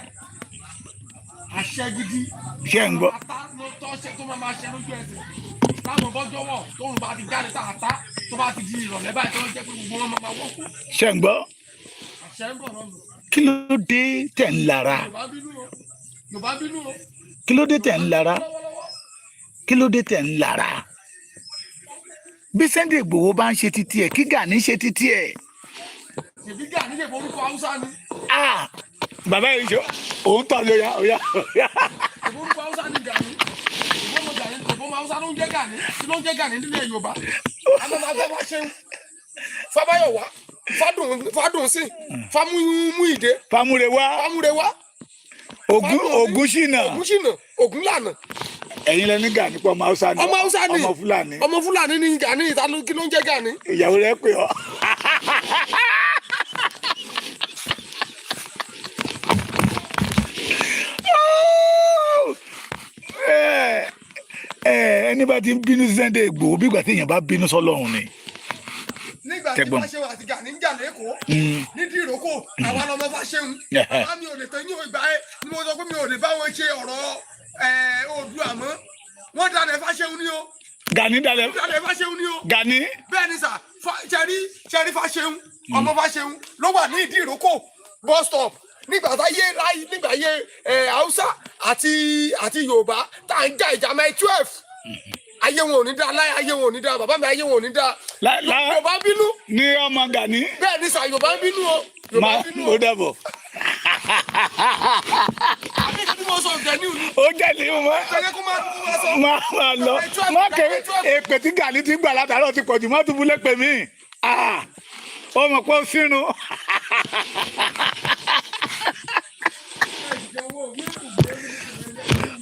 àṣẹ gidi. Ṣé ń gbọ́? Ata ló tọ́ ṣe tó máa máa ṣe lójú ẹsẹ̀ táwọn bọ́jọ́ wọ̀ tóun bá ti jáde tààtà, tó bá ti di ìrọ̀lẹ́ báyìí, tó ń jẹ́ pé gbogbo wọn máa máa wọ́kú. Ṣé ń gbọ́? Àṣẹ ń bọ̀ lọ́nà. Kí ló dé tẹ̀ ń lara? Yorùbá bínú o, Yorùbá bínú o. Kí ló dé tẹ̀ ń lara? Lọ́wọ́lọ́wọ́. Kí ló dé tẹ̀ ń lara? Bí Sunday Igboho bá ń ṣe títí ẹ̀, kí Gani ṣe títí ẹ̀. Ṣèbí Gani ṣe forúkọ Haúsá ni. Ah, bàbá yìí ṣe òun tọ́ lóya óyá óyá. Ṣèbí orúkọ Haúsá ni Gani? Ṣèbí ọmọ Gani, ṣèbí ọmọ Haúsá ló ń jẹ́ Gani? Kí ló ń jẹ́ Gani nílẹ̀ Yorùbá? Àmọ́ máa gbọ́ Fáṣẹ̀hún, Fábáyọ̀wá, Fádùn sí, Fámúyìdé. Fámúrewá. Fámúrewá. Ogun Ogunṣínà. Ògúnṣìnà, Ògúnlànà. Ẹ̀yin lẹni Gani pọ̀, ọmọ Haúsá ni. Ọmọ Haúsá ni. Ọmọ Fúlàní. Ọmọ Fúlàní ni Gani. Ìta kí ló ń jẹ́ Gani? Ìyàwó rẹ̀ pè ọ́. Ẹ ẹ, ẹni bá ti ń bínú sí Sunday Igboho, bí ìgbà tí èèyàn bá bínú sọ́lọ́run ni. Nígbà tí Tẹ́gbọ́n. Fáṣẹ̀hùn àti Gani ń jà lẹ́kọ̀ọ́ nídìí ìrókò, àwa lọmọ Fáṣẹ̀hùn. Bàbá mi ò lè tẹ́ ní ìgbà ẹ ni mo sọ pé mi ò lè bá wọn ṣe ọ̀rọ̀ Oòduà mọ́. Wọ́n dalẹ̀ Fáṣẹ̀hùn ni o. Gani dalẹ̀. Dalẹ̀ Fáṣẹ̀hùn ni o. Gani. Bẹ́ẹ̀ ni sà. Ṣẹ́rí, ṣẹ́rí, Fáṣẹ̀hùn, ọmọ Fáṣẹ̀hùn ló wà ní ìdí ìrókò bus stop nígbà tá yé láyé, nígbà yé Haúsá àti Yorùbá tá à ń jà ìjà Mile 12. Ayé wọn ò ní dá láyé, ayé wọn ò ní dá, bàbá mi, ayé wọn ò ní dá. Yorùbá bínú. Ní ọmọ Gani. Bẹ́ẹ̀ ni sà, Yorùbá ń bínú o, Yorùbá Má ń bínú ó o. dàbọ̀. Àbí kí ni mo sọ jẹ ní ìlú. Ó jẹ́ ní mọ́. Tẹ̀lé kó máa sọ. Máa máa lọ má kéré. Èpè tí Gani ti gbà látàárọ̀ ti pọ̀jù, má tún bú lẹ́pẹ̀ mí. Ah, ó mọ̀ pé ó sínú.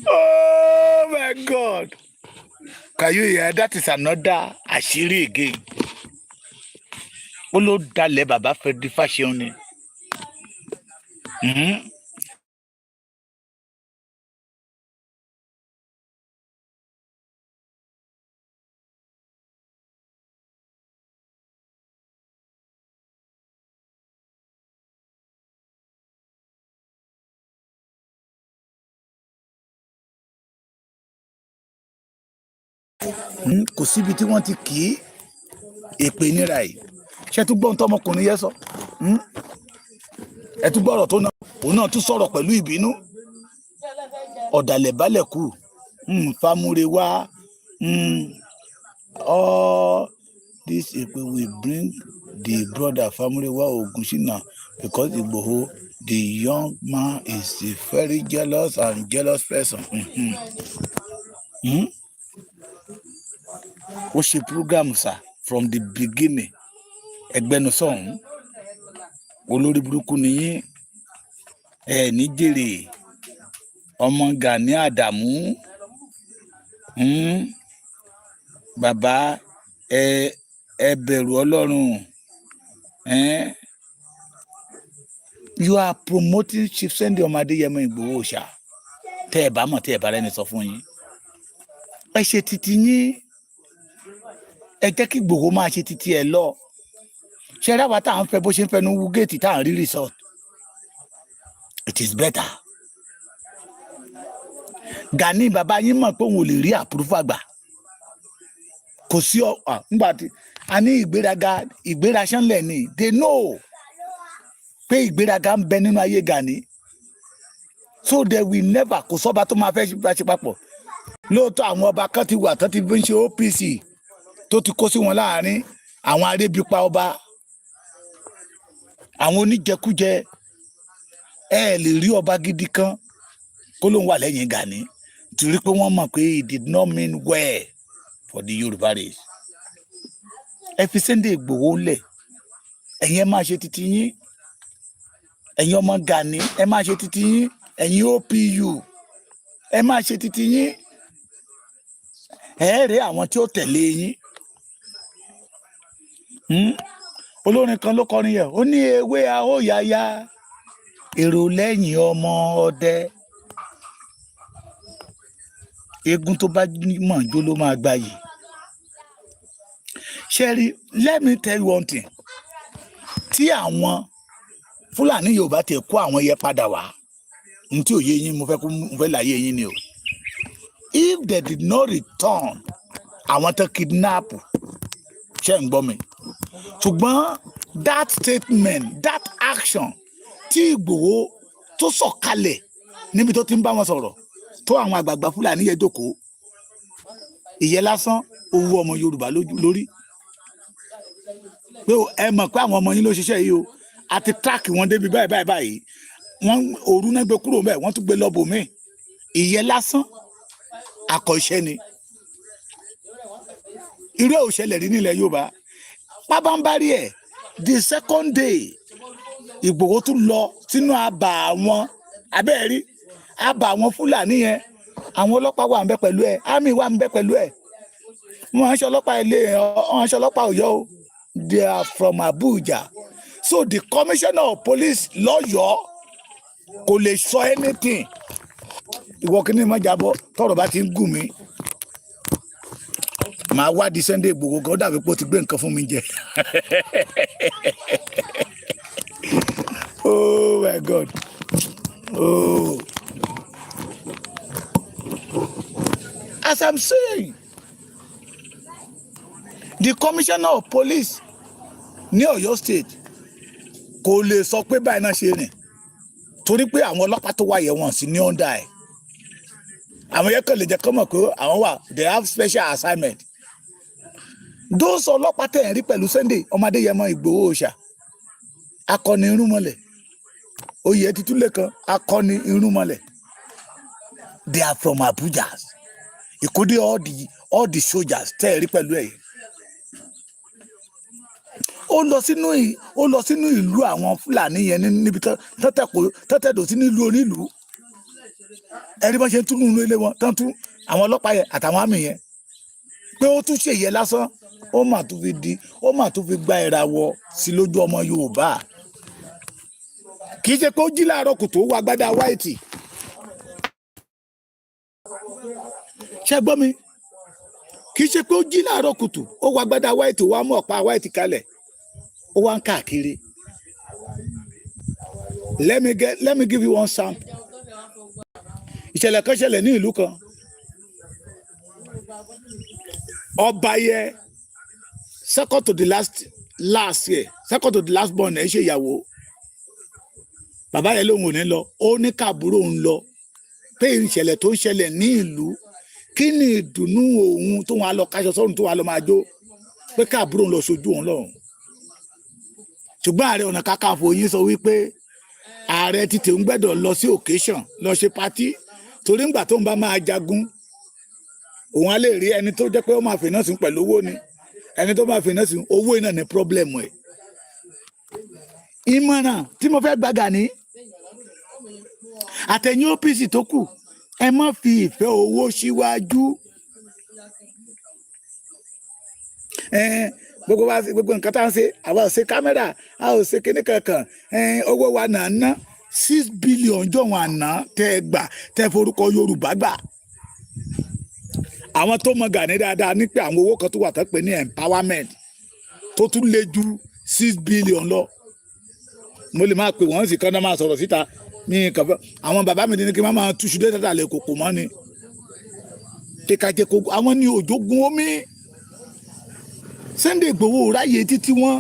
Oh my God, can you hear that? Is another àṣírí again. Ó ló dalẹ̀ bàbá Frederick Fáṣẹ̀hùn ni. Kò síbi tí wọ́n ti kì í èpè nira yìí. Ṣé tún gbọ́n tọmọkùnrin yẹn sọ? Ẹ tún gbọ́rọ̀ tó náà, òun náà tún sọ̀rọ̀ pẹ̀lú ìbínú. Ọ̀dàlẹ̀ balẹ̀ kù. Fámúrewá. All this èpè will bring the brother Fámúrewá Ògúnṣínà because Igboho, the young man, is a very jealous and jealous person. Ó ṣe program sir from the beginning. Ẹgbẹnusọ̀hún, olórí burúkú nìyí, ẹ ní jèrè ọmọ Gani Àdàmú. Bàbá ẹ, ẹ bẹ̀rù Ọlọ́run. Eh? You are promoting Chief Sunday ọmọ Adéyẹmọ Ìgbòho ṣá. Tẹ́ ẹ bá mọ̀, tẹ́ ẹ bá rẹ́ni sọ fún yín, ẹ ṣe titi yín, ẹ jẹ́ kí Ìgbòho máa ṣe titi ẹ lọ. Ṣe ráwa tá à ń fẹ́ bó ṣe ń fẹnu wú géètì tá à ń rí result? It is better. Gani bàbá yín mọ̀ pé òun ò lè rí approval gbà. Kò sí ọ nígbà tí a ní ìgbéraga, ìgbéraṣánlẹ̀ ni. They know pé ìgbéraga ń bẹ nínú ayé Gani, so they will never, kò sọ́ba tó máa fẹ́ bá ṣe papọ̀. Lóòótọ́, àwọn ọba kan ti wà tó ti fi ń ṣe OPC, tó ti kó sí wọn láàrin àwọn arébípa ọba, àwọn oníjẹkújẹ. Ẹ lè rí ọba gidi kan kó ló ń wà lẹ́yìn Gani, torí pé wọ́n mọ̀ pé he did not mean well for the Yorùbá race. Ẹ fi Sunday Igboho lẹ̀. Ẹ̀yin ẹ máa ṣe titi yín. Ẹ̀yin ọmọ Gani, ẹ máa ṣe titi yín. Ẹ̀yin OPU, ẹ máa ṣe titi yín. Ẹ rí àwọn tí ó tẹ̀lé yín. Olórin kan ló kọrin yẹn, ó ní ewé ahóyaya, èrò lẹ́yìn ọmọ ọdẹ. Eégún tó bá mọ̀ jó ló máa gbayì. Ṣẹ́rí, let me tell you one thing: tí àwọn Fúlàní Yorùbá ti kó àwọn yẹn padà wá, n tí ò yé yín, mo fẹ́ kó mo fẹ́ láyé yín ni o. If they did not return àwọn tó kidnap, ṣé ń gbọ́ mi? Ṣùgbọ́n that statement, that action tí Ìgbòho tó sọ̀kalẹ̀ níbi tó ti ń bá wọn sọ̀rọ̀, tó àwọn àgbààgbà Fúlàní yẹn jókòó, ìyẹn lásán owó ọmọ Yorùbá lórí pé ẹ mọ̀ pé àwọn ọmọ yín ló ṣiṣẹ́ yìí o, àti track wọn débi báyìí báyìí báyìí, wọ́n òru náà gbé kúrò mẹ́, wọ́n tún gbé lọ́bù míì. Ìyẹn lásán akọ iṣẹ́ ni. Irú ẹ̀ ò ṣẹlẹ̀ rí nílẹ̀ Yorùbá. Pábánbárí ẹ̀, the second day, Ìgbòho tún lọ sínú àbà àwọn abẹ́ẹ̀rí àbà àwọn Fúlàní yẹn. Àwọn ọlọ́pàá wà ń bẹ pẹ̀lú ẹ̀, army wà ń bẹ pẹ̀lú ẹ̀. Wọ́n ń ṣe ọlọ́pàá ilé, wọ́n ń ṣe ọlọ́pàá Ọ̀yọ́ o, they are from Abuja. So the commissioner of police lọ́yọ̀ọ́ kò lè sọ anything. Ìwọ kí ni mo jábọ́ tọ́rọ̀ bá ti ń gùn mí, màá wádìí Sunday Igboho gan. Ó dàbí pé ó ti gbé nǹkan fún mi jẹ. Oh my God, oh, as I'm saying, the commissioner of police ní Ọ̀yọ́ State kò lè sọ pé báyìí náà ṣe rìn, torí pé àwọn ọlọ́pàá tó wáyé wọn sí ní under ẹ̀. Àwọn yẹn kàn lè jẹ́ kọ́ mọ̀ pé àwọn wà, they have special assignment. Those ọlọ́pàá tẹ̀ ń rí pẹ̀lú Sunday ọmọdé yẹmọ Ìgbòho Òòṣà, akọni irúnmọlẹ̀, oyè títúlẹ̀ kan, akọni irúnmọlẹ̀, they are from Abuja. Ìkódé all the soldiers tẹ̀ ń rí pẹ̀lú ẹ̀, ó lọ sínú ìlú àwọn Fúlàní yẹn níbi tọ́tẹ̀dọ̀ sínú ìlú onílùú. Ẹ̀rí bọ́n ṣe ń túnú ilé wọn tán, tún àwọn ọlọ́pàá yẹn àtàwọn àmì yẹn pé ó tún ṣèyẹ lásán, ó mà tún fi gba ìràwọ̀ sí lójú ọmọ Yorùbá. Kì í ṣe pé ó jí láàárọ̀ kùtù, ó wọ agbádá white. Ṣé gbọ́ mi? Kì í ṣe pé ó jí láàárọ̀ kùtù, ó wọ agbádá white, ó wá mú ọ̀pá white kalẹ̀, ó wá ń káàkiri. Let me give you one sample. Ìṣẹ̀lẹ̀ kan ṣẹlẹ̀ ní ìlú kan. Ọba yẹ second to the last, last year, second to the last born ẹ̀ ṣe ìyàwó. Bàbá yẹn lòun ò ní lọ, ó ní káàbúrò ń lọ, pé ìṣẹ̀lẹ̀ tó ń ṣẹlẹ̀ ní ìlú, kí ni ìdùnnú òun tó wọn á lọ káṣọ sọ́run, tó wọn á lọ máa jó, pé káàbúrò ń lọ sojú òun lọ́rùn. Ṣùgbọ́n Ààrẹ Ọ̀nà Kakanfò yín sọ wípé ààrẹ títí ń gbẹ́dọ̀ lọ sí occasion, lọ ṣe party, torí ńgbà tó ń bá máa jagun, òun á lè rí ẹni tó jẹ́ pé ó máa finance pẹ̀lú owó ni. Ẹni tó máa finance owó iná ní problem ẹ̀. Ìmọ̀ràn tí mo fẹ́ gba Gani àtẹ̀yìn OPC tó kù, ẹ má fi ìfẹ́ owó síwájú. Gbogbo wa, gbogbo nǹkan tá à ń ṣe, àwa ò ṣe kámẹ́rà, a ò ṣe kíní kankan. Owó wa náà ná 6 billion jọ̀wọ́n àná tẹ́ ẹ gbà, tẹ́ ẹ forúkọ Yorùbá gbà. Àwọn tó mọ Gani dáadáa ní pé àwọn owó kan tó wà tó pè ní empowerment tó tún lé ju 6 billion lọ. Mo lè máa pè wọ́n sì kán náà máa sọ̀rọ̀ síta ní nǹkan fẹ́. Àwọn bàbá mi ní kí n má máa túṣu dé tàtà lè kòkò mọ́ ni kíkàjẹ́ kó àwọn ní òjògùn omi. Sunday Igboho ráyè títí wọn.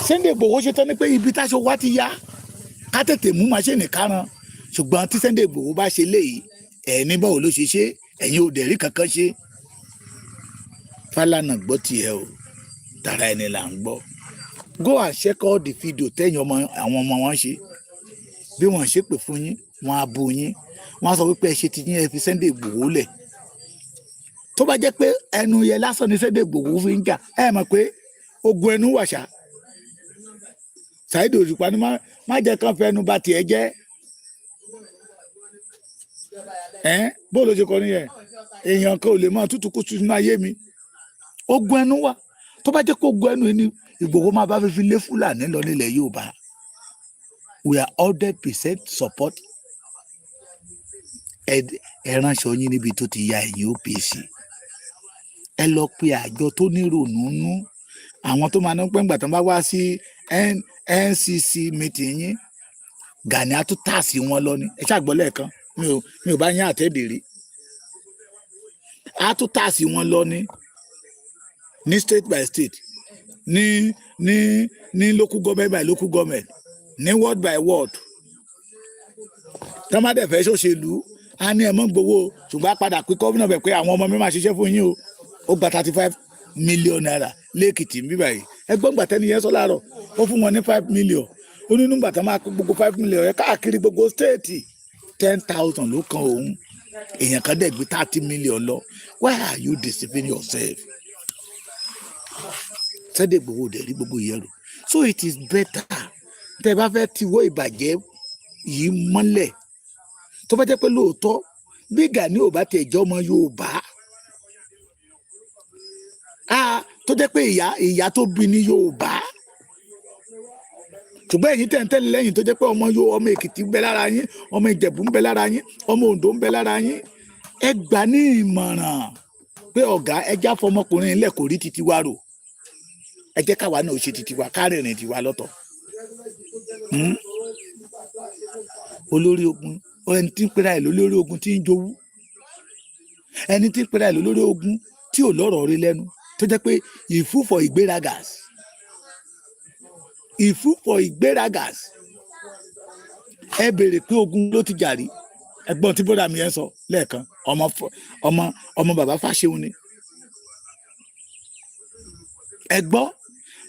Sunday Igboho ṣe tán ní pé ibi táṣọ wa ti yá, ká tètè mú maṣíìnì kárán. Ṣùgbọ́n tí Sunday Igboho bá ṣe léyìí, ẹ̀ ní báwo ló ṣe ṣe, ẹ̀yin ò dẹ̀ rí kankan ṣe. Fálànà gbọ́ tiẹ̀ o, tara ẹni là ń gbọ́. Go and check all the video tẹ́yìn ọmọ àwọn ọmọ wọn ṣe. Bí wọ́n ṣe pè fún yín, wọ́n á bu yín, wọ́n á sọ wípé ẹ ṣe ti yín, ẹ fi Sunday Igboho lẹ̀. Tó bá jẹ́ pé ẹnu yẹ lásán ni Sunday Igboho fi ń jà, ẹ mọ̀ pé ogun ẹnu wàṣà. Saheed Òṣùpá ni má jẹ́ kán fẹnu bà tiẹ̀ jẹ́ ẹ. Bó ló ṣe kọ nìyẹn? Èèyàn kan ò lè máa tútù kùtù nínú ayé mi. Ogun ẹnu wà. Tó bá jẹ́ pé ogun ẹnu ni Ìgbòho máa bá fi lé Fúlàní lọ nílẹ̀ Yorùbá, we are 100% support. Ẹ ránṣọ yín níbi tó ti ya. Ẹ̀yìn OPC, ẹ lọ pe àjọ tó ní rònú nú, àwọn tó máa ń pẹ́ ńgbà tó bá wá sí NCC meeting yín. Gani á tún tààsì wọn lọ ni. Ẹ ṣàgbọ́ lẹ́ẹ̀kan, mi ò bá yín àtẹ́dẹ̀ rí. Á tún tààsì wọn lọ ni ní state by state, ní local government by local government, ní ward by ward. Tọ́mádẹ̀ fẹ́ ṣòṣèlú, á ní ẹ mọ́ gbowó, ṣùgbọ́n á padà pé gómìnà bẹ̀ pé àwọn ọmọ mi máa ṣiṣẹ́ fún yín o. Ó gba ₦35 million lẹ́kìtì ń bíbáyìí. Ẹgbọ́n gbà tẹ́ni yẹn sọ láàárọ̀, ó fún wọn ní 5 million. Ó ní nígbà tó máa kó gbogbo 5 million yẹn káàkiri gbogbo state, 10,000 ló kan òun. Èèyàn kan dẹ̀ gbé 30 million lọ. Why are you deceiving yourself? Sunday Igboho dẹ̀ rí gbogbo yẹn rò. So it is better, tẹ́ ẹ bá fẹ́ tiwọ́ ìbàjẹ́ yìí mọ́lẹ̀, tó bá jẹ́ pé lóòótọ́ bí Gani ò bá tẹ̀ jẹ́ ọmọ Yorùbá, tó jẹ́ pé ìyá tó bí ní Yorùbá, ṣùgbọ́n ẹ̀yin tẹ̀ ń tẹ̀lé lẹ́yìn, tó jẹ́ pé ọmọ yóò ọmọ Èkìtì ń bẹ lára yín, ọmọ Ìjẹ̀bú ń bẹ lára yín, ọmọ Oǹdó ń bẹ lára yín, ẹ gbà ní ìmọ̀ràn pé ọ̀gá, ẹ já fọmọkùnrin ilẹ̀, kò rí titi wa rò. Ẹ jẹ́ káwa náà ṣe titi wa, kárìnrìn tiwa lọ́tọ̀. Olórí ogun, ẹni tí ń pera ẹ̀ lólórí ogun tí ń jowú, ẹni tí ń pera ẹ̀ lólórí ogun tí ò lọ́rọ̀ rí lẹ́nu, tó jẹ́ pé ìfúfọ̀ ìgbéragas, ìfúfọ̀ ìgbéragas. Ẹ béèrè pé ogun ló ti jàrí. Ẹ̀gbọ́n tí bọ́dà mi yẹn sọ lẹ́ẹ̀kan, ọmọ bàbá Fáṣẹ̀hùn ni. Ẹ gbọ́,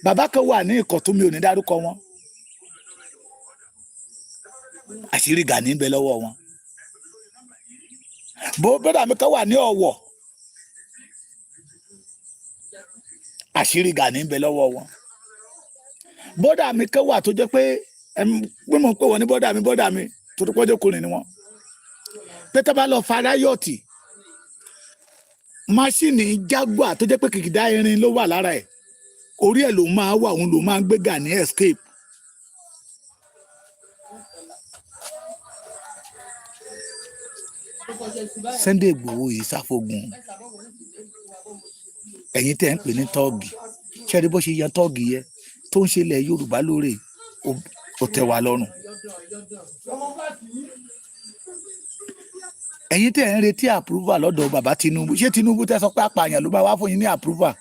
bàbá kan wà ní Ìkọ̀tún, mi ò ní dárúkọ wọn, àṣírí Gani ń bẹ lọ́wọ́ wọn. Bó bọ́dà mi kan wà ní Ọ̀wọ̀, àṣírí Gani ń bẹ lọ́wọ́ wọn. Bọ́dà mi kan wà tó jẹ́ pé pé mo pè wọ́n ní bọ́dà mi, bọ́dà mi torí pọ́jọ́ kùnrin ni wọ́n, pé tá bá lọ fa riot, machine Jaguar tó jẹ́ pé kìkìdá irin ló wà lára ẹ̀, orí ẹ̀ ló máa wà, òun ló máa ń gbé Gani escape. Sunday Igboho yìí sáfogun. Ẹ̀yin tẹ́ ń pè ní tọ́ọ̀gì, ṣẹ́ni bó ṣe yan tọ́ọ̀gì yẹ tó ń ṣe ilẹ̀ Yorùbá lóore, ó tẹ́ wa lọ́rùn. Ẹ̀yin tẹ́ ń retí approval lọ́dọ̀ bàbá Tinubu, ṣé Tinubu tẹ́ sọ pé apààyàn ló bá wá fún yín ní approval?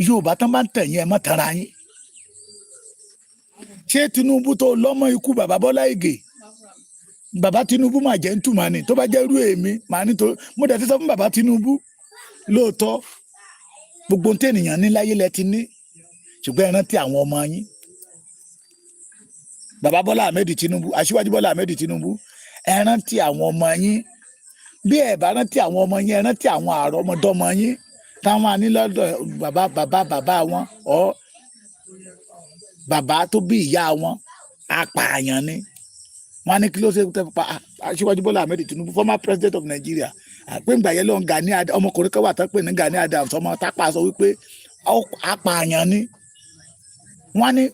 Yorùbá tán bá ń tẹ̀yìn, ẹ mọ́ tara yín. Ṣé Tinubu tó lọ́mọ ikú bàbá Bọ́lá Ìgè, bàbá Tinubu mà jẹ́ ń tùmọ̀ ni? Tó bá jẹ́ irú èmi màá ní tó mo dẹ̀ ti sọ fún bàbá Tinubu lóòótọ́, gbogbo ohun tẹ́nìyàn ní láyé lẹ ti ní, ṣùgbọ́n ẹ rántí àwọn ọmọ yín. Bàbá Bọ́lá Ahmed Tinubu, Aṣíwájú Bọ́lá Ahmed Tinubu, ẹ rántí àwọn ọmọ yín. Bí ẹ bá rántí àwọn ọmọ yín, ẹ rántí àwọn àrọ́mọdọ́mọ yín táwọn á ní lọ́dọ̀ bàbá bàbá bàbá wọn ọ bàbá tó bí ìyá wọn apààyàn ni. Wọn á ní kí ló ṣe pa Aṣíwájú Bọ́lá Ahmed Tinubu, former president of Nigeria? Pé ǹgbà yẹn ló ń Gani, ọmọkùnrin kan wà tó pè ní Gani Adams, ọmọ tápà, sọ wípé apààyàn ni. Wọn á ní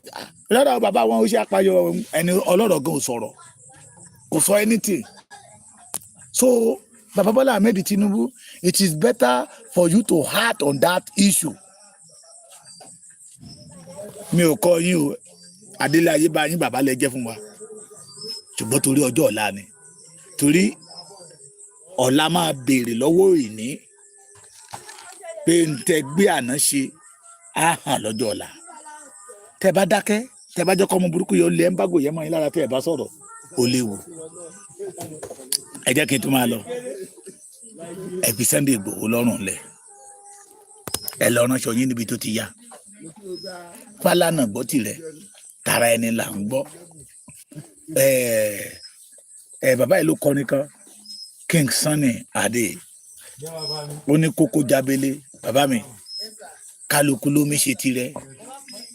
lọ́dọ̀ bàbá wọn ó ṣe apààyàn. Ẹni ọlọ́rọ̀ gan ò sọ̀rọ̀, kò sọ anything. So Baba Bola Ahmed Tinubu, it is better for you to act on that issue. Mi ò kọ́ yín o, adélé ayé bá yín, bàbá lẹ jẹ́ fún wa, ṣùgbọ́n torí ọjọ́ ọ̀la ni, torí ọ̀la máa béèrè lọ́wọ́ ìní pé ń tẹ gbé àná ṣe á hàn lọ́jọ́ ọ̀la. Tẹ bá dákẹ́, tẹ bá jẹ́ kọ́ ọmọ burúkú yẹn ó lé ẹ́ńbágò yẹn mọ́ yín lára, tẹ ẹ bá sọ̀rọ̀, ó léwu. Ẹ jẹ́ kí n tún máa lọ. Ẹ fi Sunday Igboho lọ́rùn lẹ̀, ẹ lọ ránṣọ yín níbi tó ti yá. Fálànà gbọ́ tirẹ̀, tara ẹni là ń gbọ́. Ẹ ẹ bàbá yìí ló kọrin kan, King Sunny Adé, ó ní kókó jábélé. Bàbá mi, kálukú ló mi ṣe tirẹ̀,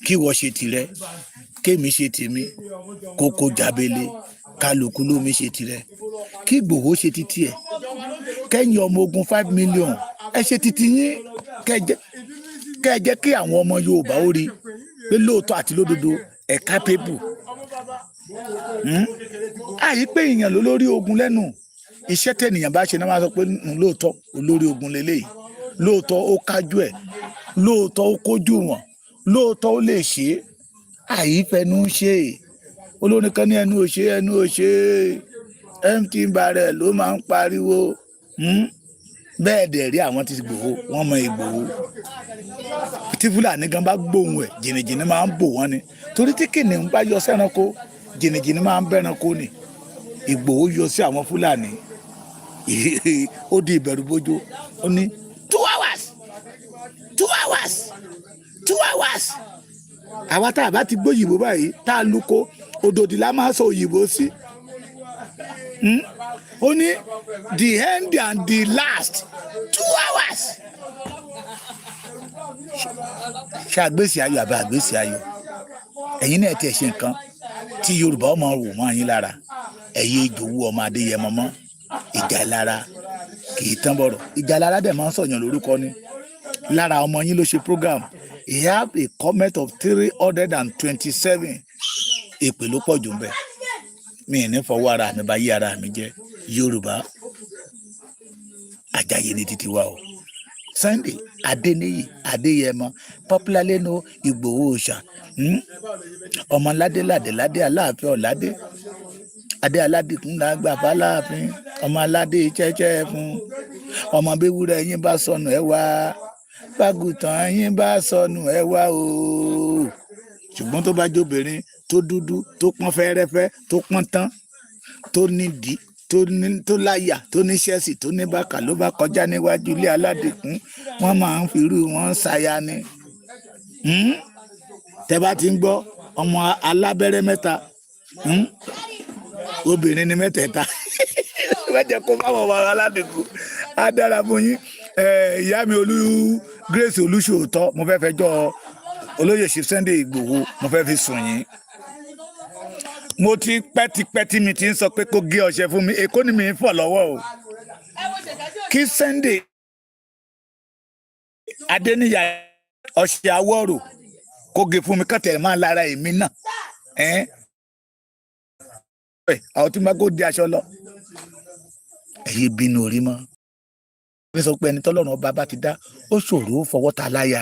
kí wọ́n ṣe tirẹ̀, kémi ṣe tèmi. Kókó jábélé, kálukú ló mi ṣe tirẹ̀, kí Ìgbòho ṣe ti tiẹ̀, kẹ́yìn ọmọ ogun 5 million ẹ ṣe titi yín, kẹ́ ẹ jẹ́ kí àwọn ọmọ Yorùbá ó rí pé lóòótọ́ àti lódodo ẹ̀ capable. Àyí pé èèyàn ló lórí ogun lẹ́nu. Iṣẹ́ tẹ̀nìyàn bá ṣe náà, máa sọ pé, lóòótọ́ olórí ogun lélẹ́yìí, lóòótọ́ ó kájú ẹ̀, lóòótọ́ ó kójú wọn, lóòótọ́ ó lè ṣe é." Àyífẹnu ṣe é. Olórin kan ní ẹnu ò ṣe, ẹnu ò ṣe é, empty barrel ló máa ń pariwo. Bẹ́ẹ̀ dẹ̀ rí, àwọn tí Ìgbòho, wọ́n mọ Ìgbòho. Tí Fúlàní gan bá gbóhùn ẹ̀, jìnnìjìnnì máa ń bò wọ́n ni, torí tí kìnìún bá yọ sẹ́ranko, jìnnìjìnnì máa ń bẹ́ranko ni. Ìgbòho yọ sí àwọn Fúlàní, ó di ìbẹ̀rù bójó. Ó ní 2 hours, 2 hours, 2 hours. Àwa tá a bá ti gbóyìnbó báyìí, tá a luko òdòdì la máa sọ òyìnbó sí. Ó ní the end and the last 2 hours. Ṣé àgbèsì ayọ̀ àbí àgbèsì ayọ̀? Ẹ̀yin náà tiẹ̀ ṣe nǹkan tí Yorùbá ọmọ wò mọ́ yín lára. Ẹ̀yin ìjòwú ọmọ Adéyẹmọ mọ́ ìjà lára kì í tán bọ̀rọ̀. Ìjà lára dẹ̀ máa ń sọ̀yàn lórúkọ ni. Lára ọmọ yín ló ṣe program. He have a comment of 327. Èpè ló pọ̀ jù ń bẹ̀. Mi ì ní fọwọ́ ara mi bá yí ara mi jẹ́. Yorùbá àjàyè ní títí wa o. Sunday Adéníyì Adéyẹmọ, popularly known Ìgbòho Òòṣà, Ọmọ ládé ládé ládé, Aláàfin ọ̀ládé adé, aládìkún làgbà fàlàáfin, ọmọ aládé chẹ́chẹ́ fún ọmọ. Béwúrẹ́ yín bá sọnù, ẹ wá. Bágùtàn yín bá sọnù, ẹ wá o. Ṣùgbọ́n tó bá jóbìnrin tó dúdú, tó pọ́n fẹ́rẹ́fẹ́, tó pọ́n tán, tó nídìí, tó ní, tó láyà, tó ní ṣẹ́ẹ̀sì, tó ní bàkà, ló bá kọjá níwájú ilé aládìkún, wọ́n máa ń firú wọn ṣaya ni. Tẹ́ bá ti ń gbọ́ ọmọ alábẹ́rẹ́ mẹ́ta, Obìnrin ni mẹ́tẹ̀ẹ̀ta. Mẹ́jẹ kó bá wọn wà aládìkún. Á dára fún yín. Ìyá mi Olú Grace Olúṣòótọ́, mo fẹ́ fẹjọ́ olóyè Chief Sunday Ìgbòho, mo fẹ́ fi sùn yín. Mo ti pẹ́ tipẹ́ tí mi ti ń sọ pé kó gé ọṣẹ fún mi. Èkó ni mi ń fọ̀ lọ́wọ́ o. Kí Sunday Adéníyà ọṣẹ awọ́rò kó gé fún mi, kọ́tẹ̀ máa lára èmi náà. Ẹ̀ àwọn tí wọ́n kó di aṣọ lọ, ẹ̀yẹ bínú orí mọ́ fi sọ pé ẹni tọ́lọ́run ọba bá ti dá, ó ṣòro fọwọ́ ta láyà.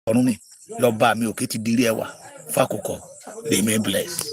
Ọ̀run ni lọ́ba mi òkè ti dirí ẹwà fákòkò. Remain blessed.